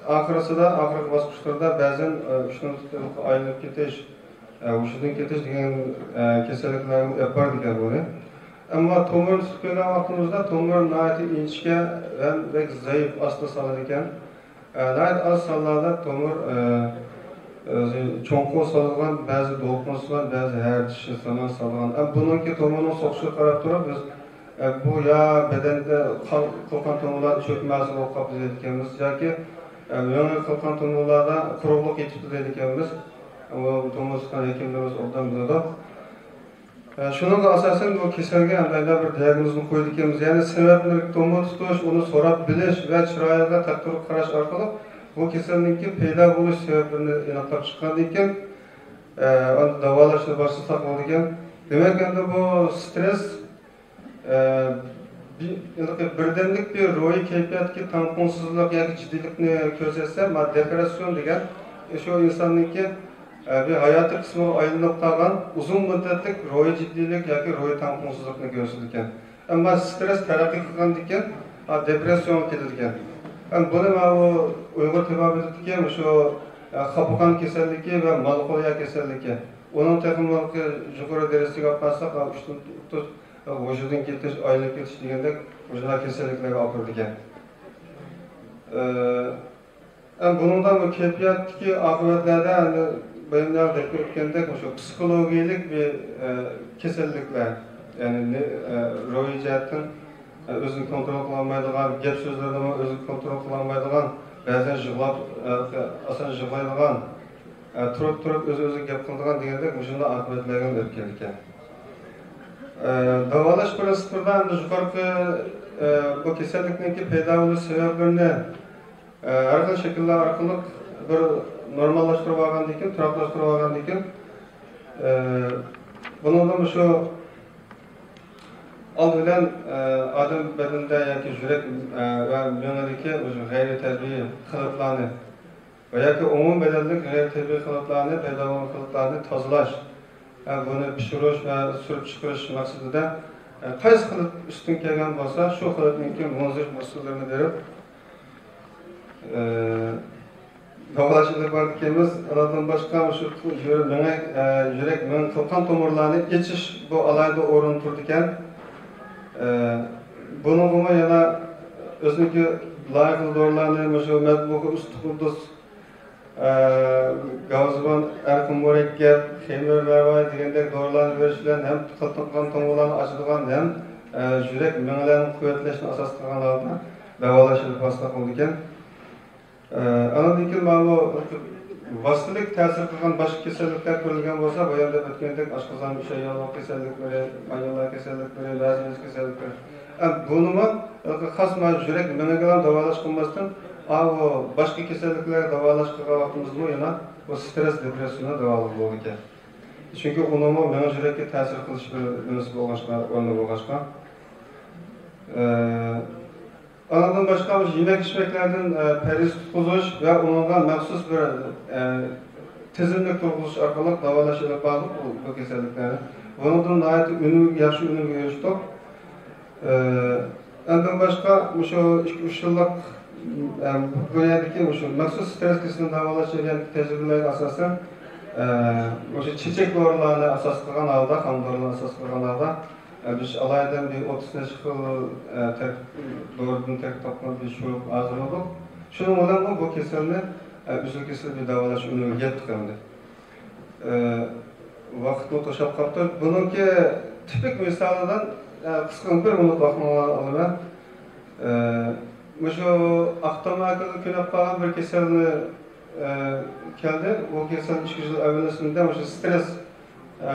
ئاخىرسىدا، ئاخىرقى باسقۇچلىرىدا بەزەن، ئە، ئۇشتۇمتۇتلۇققا ئايلىنىپ كېتىش، ئە، ھوشىدىن كېتىش دېگەن، ئە، كېسەللىكلەرگە ئېلىپ بارىدىكەن بۇنى. ئەمما تومۇرنى تۇتۇپ كۆرگەن ۋاقتىمىزدا تومۇر ناھايىتى ئىنچىكە ھەم بەك زەئىپ، ئاستا سالىدىكەن. ئە، ناھايىتى ئاز سانلاردا تومۇر، ئە، ئۆزى چوڭقۇر سالىدىغان، بەزى دولقۇن سالغان، بەزى ھەر چىشى سامان سالغان. ئە، بۇنىڭكى تومۇرنىڭ سوقۇشىغا قاراپ تۇرۇپ، بىز، ئە، بۇ يا بەدەندە قان، قىلقان تومۇرلاردا چۆكمە ھاسىل بولۇپ قاپتۇ دەيدىكەنمىز ياكى، ئە، مېڭە قىلقان تومۇرلاردا قۇرۇقلۇق يېتىپتۇ دەيدىكەنمىز. ئە، بۇ تومۇر سالغان ھېكىملىرىمىز ئوبدان بىلىدۇ. ئە، شۇنىڭغا ئاساسەن بۇ كېسەلگە ئەمدى بىر دىياگنوزنى قويىدىكەنمىز. يەنى سەۋەبلىرى تومۇر تۇتۇش، ئۇنى سوراپ بىلىش ۋە چىرايىغا تەپەككۇر قىلىپ قاراش ئارقىلىق بۇ كېسەلنىڭكى پەيدا بولۇش سەۋەبلىرىنى ئېنىقلاپ چىققاندىن كېيىن، ئە، ئاندىن داۋالاشنى باشلىساق بولىدىكەن. دېمەك، ئەمدى بۇ سترېس، ئە، بى-، ھېلىقى بىردەملىك بىر روھىي كەيپىياتتىكى تەڭپۇڭسىزلىق ياكى جىددىيلىكنى كۆرسەتسە، ما دېپرېسسىيون دېگەن شۇ ئىنساننىڭكى، ئە، بىر ھاياتىي قىسمىغا ئايلىنىپ قالغان ئۇزۇن مۇددەتلىك روھىي جىددىيلىك ياكى روھىي تەڭپۇڭسىزلىقنى كۆرسىتىدىكەن. ئەمما سترېس تەرەققىي قىلغاندىن كېيىن، ئا، دېپرېسسىيونغا كېتىدىكەن. ھەم بۇنى ماۋۇ ئۇيغۇر تېبابىتىدىكى مۇشۇ، ئە، خاپىقان كېسەللىكى ۋە مېلانخولىيە كېسەللىكى. ئۇنىڭ تېخىمۇ يۇقىرى دەرىجىگە ئاپارساق، ئۇشتۇمتۇت ھوشىدىن كېتىش، ئايلىنىپ كېتىش دېگەندەك مۇشۇنداق كېسەللىكلەرگە ئاپىرىدىكەن. ئە، ئە، بۇنىڭدا بۇ كەيپىياتتىكى ئاقىۋەتلەردە ئەمدى دايىم دەپ ئۆتكەندەك، مۇشۇ پسىخولوگىيەلىك بىر، ئە، كېسەللىكلەر، يەنى نى-، ئە، روھىي جەھەتتىن، ئە، ئۆزىنى كونترول قىلالمايدىغان، گەپ سۆزلىرىنىمۇ ئۆزىنى كونترول قىلالمايدىغان، بەزەن يىغلاپ، ئە، ئاسان يىغلايدىغان، ئە، تۇرۇپ-تۇرۇپ ئۆزى-ئۆزىگە گەپ قىلىدىغان دېگەندەك مۇشۇنداق ئاقىۋەتلەرگە ئېلىپ كېلىدىكەن. ئە، داۋالاش پىرىنسىپلىرىدا ئەمدى يۇقىرىقى، ئە، بۇ كېسەللىكنىڭكى پەيدا بولۇش سەۋەبلىرىنى، ئە، ھەر خىل شەكىللەر ئارقىلىق بىر نورماللاشتۇرۇپ ئالغاندىن كېيىن، تۇراقلاشتۇرۇپ ئالغاندىن كېيىن، ئە، بۇنىڭدا مۇشۇ ئالدى بىلەن، ئە، ئادەم بەدىنىدە ياكى يۈرەك، ئە، ۋە مېڭىدىكى مۇشۇ غەيرىي تەبىئىي خىلىتلارنى ۋە ياكى ئومۇمىي بەدەنلىك غەيرىي تەبىئىي خىلىتلارنى، پەيدا بولغان خىلىتلارنى تازىلاش ۋە بۇنى پىشۇرۇش ۋە سۈرۈپ چىقىرىش مەقسىتىدە، ئە، قايسى خىلىت ئۈستۈن كەلگەن بولسا، شۇ خىلىتنىڭكى مۇڭزىش مۇسكۇللىرىنى بېرىپ، ئە، داۋالاش ئېلىپ بارىدىكەنمىز. ئۇلاردىن باشقا مۇشۇ يۈرەك، مېڭە، ئە، يۈرەك، مېڭە، قان تومۇرلارنى ئېچىش بۇ ئالاھىدە ئورۇن تۇرىدىكەن. ئە، بۇنىڭغىمۇ يەنە ئۆزىنىڭكى لايىقلىق دورىلارنى مۇشۇ مەتبۇخ ئۇستىقۇدۇس، ئە، گاۋزىبان، ئەرقىم مۇرەككەپ، خېمىر مەرۋايىت دېگەندەك دورىلارنى بېرىش بىلەن ھەم قان تومۇرلارنى ئاچىدىغان ھەم، ئە، يۈرەك مېڭىلەرنى قۇۋۋەتلەشنى ئاساس قىلغان ھالدا داۋالاش ئېلىپ بارساق بولىدىكەن. ئە، ئاندىن كېيىن مانا بۇ ۋاسىتىلىك تەسىر قىلغان باشقا كېسەللىكلەر كۆرۈلگەن بولسا، بايام دەپ ئۆتكەندەك ئاشقازان ئۈچەييانلىق كېسەللىكلىرى، ماينىلار كېسەللىكلىرى، مەزە كېسەللىكلىرى. ئە، بۇنىمۇ خاس مانا يۈرەك مېڭىگىلا داۋالاش قىلماستىن، ئاۋۇ باشقا كېسەللىكلەرگە داۋالاش قىلغان ۋاقتىمىزدىمۇ يەنە بۇ سترېس، دېپرېسسىيەنى داۋالىغىلى بولىدىكەن. چۈنكى ئۇنىڭمۇ مېڭە يۈرەككە تەسىر قىلىش بىر نېمىسى بولغاچقا، ئورنى بولغاچقا. ئە، ئانىڭدىن باشقا مۇشۇ يېمەك-ئىچمەكلەردىن، ئە، پەرھىز تۇتقۇزۇش ۋە ئۇنىڭغا مەخسۇس بىر، ئە، تىزىملىك تۇرغۇزۇش ئارقىلىق داۋالاش ئېلىپ باردۇق بۇ، بۇ كېسەللىكلەرنى. بۇنىڭدىن ناھايىتى ئۈنۈم، ياخشى ئۈنۈمگە ئېرىشتۇق. ئە، ئاندىن باشقا مۇشۇ ئىككى، ئۈچ يىللىق، ئە، بۇ يەردىكى مۇشۇ مەخسۇس سترېس كېسىلىنى داۋالاش جەريانىدىكى تەجرىبىلەرگە ئاساسەن، ئە، مۇشۇ چېچەك دورىلارنى ئاساس قىلغان ھالدا، خام دورىلارنى ئاساس قىلغان ھالدا، ئە، بىز ئالاھىدە بىر ئوتتۇز نەچچە خىل، ئە، تەركىب، دورىدىن تەركىب تاپقان بىر شۇرۇپ ھازىرلىدۇق. شۇنىڭ بىلەن بۇ كېسەلنى، ئە، ئۈزۈل-كېسىل بىر داۋالاش ئۈنۈمىگە يەتتۇق ئەمدى. ئە، ۋاقىتمۇ توشاپ قاپتۇ. بۇنىڭكى تىپىك مىسالىدىن، ئە، قىسقا بىر مىنۇت ۋاقتىڭلارنى ئالىمەن. ئە، مۇشۇ ئاقتام ئاكىغا كۆنۈپ قالغان بىر كېسەلنى، ئە، كەلدى. ئۇ كېسەل ئىككى يىل ئەۋەلسىندە مۇشۇ سترېس، ئە،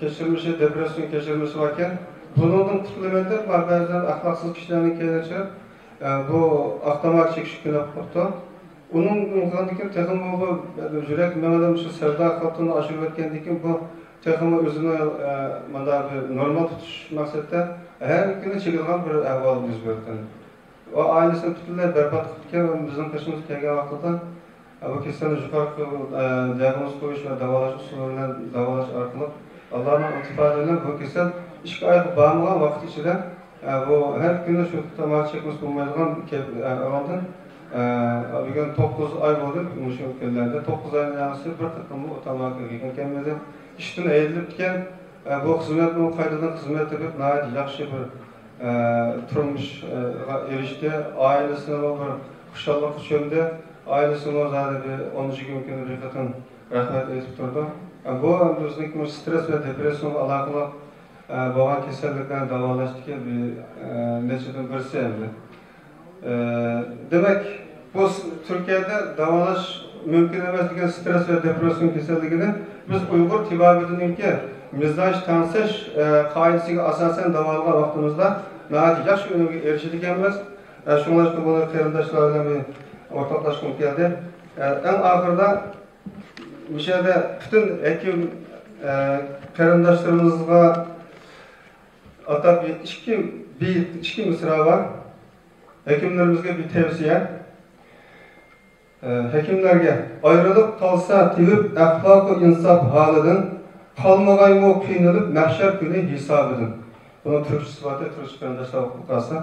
كەچۈرمىشى، دېپرېسسىيە كەچۈرمىشى باركەن. بۇنىڭدىن قۇتۇلىمەن دەپ، بەزى ئەخلاقسىز كىشىلەرنىڭ كەينىگە چىقىپ، ئە، بۇ ئاقتام ئاكا چېكىشكە كۆنۈپ قاپتۇ. ئۇنىڭ قىلغاندىن كېيىن تېخىمۇ بۇ يۈرەك مېڭىدە مۇشۇ سەۋدا خىلىتىنى ئاشۇرۇۋەتكەندىن كېيىن بۇ تېخىمۇ ئۆزىنى، ئە، مۇنداق بىر نورمال تۇتۇش مەقسەتتە ھەر كۈنى چېكىدىغان بىر ئەھۋال يۈز بەردى. ئۇ ئائىلىسىنى پۈتۈنلەي بەربات قىلىپتىكەن ۋە بىزنىڭ قېشىمىزغا كەلگەن ۋاقتىدا، ئە، بۇ كېسەلنى يۇقىرىقى، ئە، دىئاگنوز قويۇش ۋە داۋالاش ئۇسۇلى بىلەن داۋالاش ئارقىلىق، ئاللانىڭ ئىلتىپاتى بىلەن بۇ كېسەل ئىككى ئايغا بارمىغان ۋاقىت ئىچىدە ئە، بۇ ھەر كۈنى شۇ تاماكا چەكمىسە بولمايدىغان كەپ-، ئە، ئاندىن، ئە، بۈگۈن توققۇز ئاي بولدى، مۇشۇ كۈنلەردە توققۇز ئاينىڭ ياڭزىسى بىر قېتىممۇ ئۇ تاماكا يېگەن كەلمىدى. ئىشتىن ھەيدىلىپتىكەن. ئە، بۇ خىزمەتمۇ قايتىدىن خىزمەت تېپىپ، ناھايىتى ياخشى بىر، ئە، تۇرمۇشقا ئېرىشتى. ئائىلىسىنىمۇ بىر خۇشاللىققا چۆمدى. ئائىلىسىمۇ زادى بىر ئون يىگىرمە كۈندە بىر قېتىم رەھمەت ئېيتىپ تۇرىدۇ. ئە، بۇ ئەمدى بىزنىڭكى مۇشۇ سترېس ۋە دېپرېسسىيەگە ئالاقىلىق ئە، بولغان كېسەللىكلەرنى داۋالاشتىكى بىر، ئە، نەچچىدىن بىرسى ئەمدى. ئە، دېمەك، بۇ س-، تۈركىيەدە داۋالاش مۇمكىن ئەمەس دېگەن سترېس ۋە دېپرېسسىيە كېسەللىكىنى بىز ئۇيغۇر تېبابىتىنىڭكى مىزاج تەڭشەش، ئە، قائىدىسىگە ئاساسەن داۋالىغان ۋاقتىمىزدا ناھايىتى ياخشى ئۈنۈمگە ئېرىشىدىكەنمىز. ئە، شۇڭلاشقا بۇنى قېرىنداشلار بىلەن بىر ئورتاقلاشقۇم كەلدى. ئە، ئەڭ ئاخىرىدا مۇشۇ يەردە پۈتۈن ھېكىم، ئە، قېرىنداشلىرىمىزغا ئاتاپ ئىككى بېيىت، ئىككى مىسرا بار. ھېكىملىرىمىزگە بىر تەۋسىيە. ئە، ھېكىملەرگە، ئايرىلىپ قالسا تېۋىپ ئەخلاقۇ ئىنساپ ھالىدىن، قالمىغايمۇ قىينىلىپ مەھشەر كۈنى ھېسابىدىن. بۇنىڭ تۈركچىسى بار، تۈركچە قېرىنداشلار ئوقۇپ قالسا.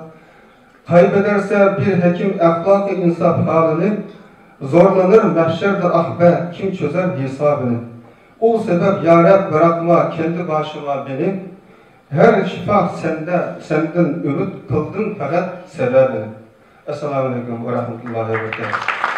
قايبەدەرسە بىر ھېكىم ئەخلاقى ئىنساپ ھالىنى، زورلىنىر مەھشەردە ئاھ بە، كىم چۈزەر ھېسابىنى. ئۇل سەۋەب يا رەب بىراقما كەلدى باشىما مېنى، ھەر شىپا سەندە، سەندىن ئۈمىد قىلدىم پەقەت سەۋەبىنى. ئەسسالامۇئەلەيكۇم ۋە رەھمەتۇللاھى ۋە بەرىكاتۇھ.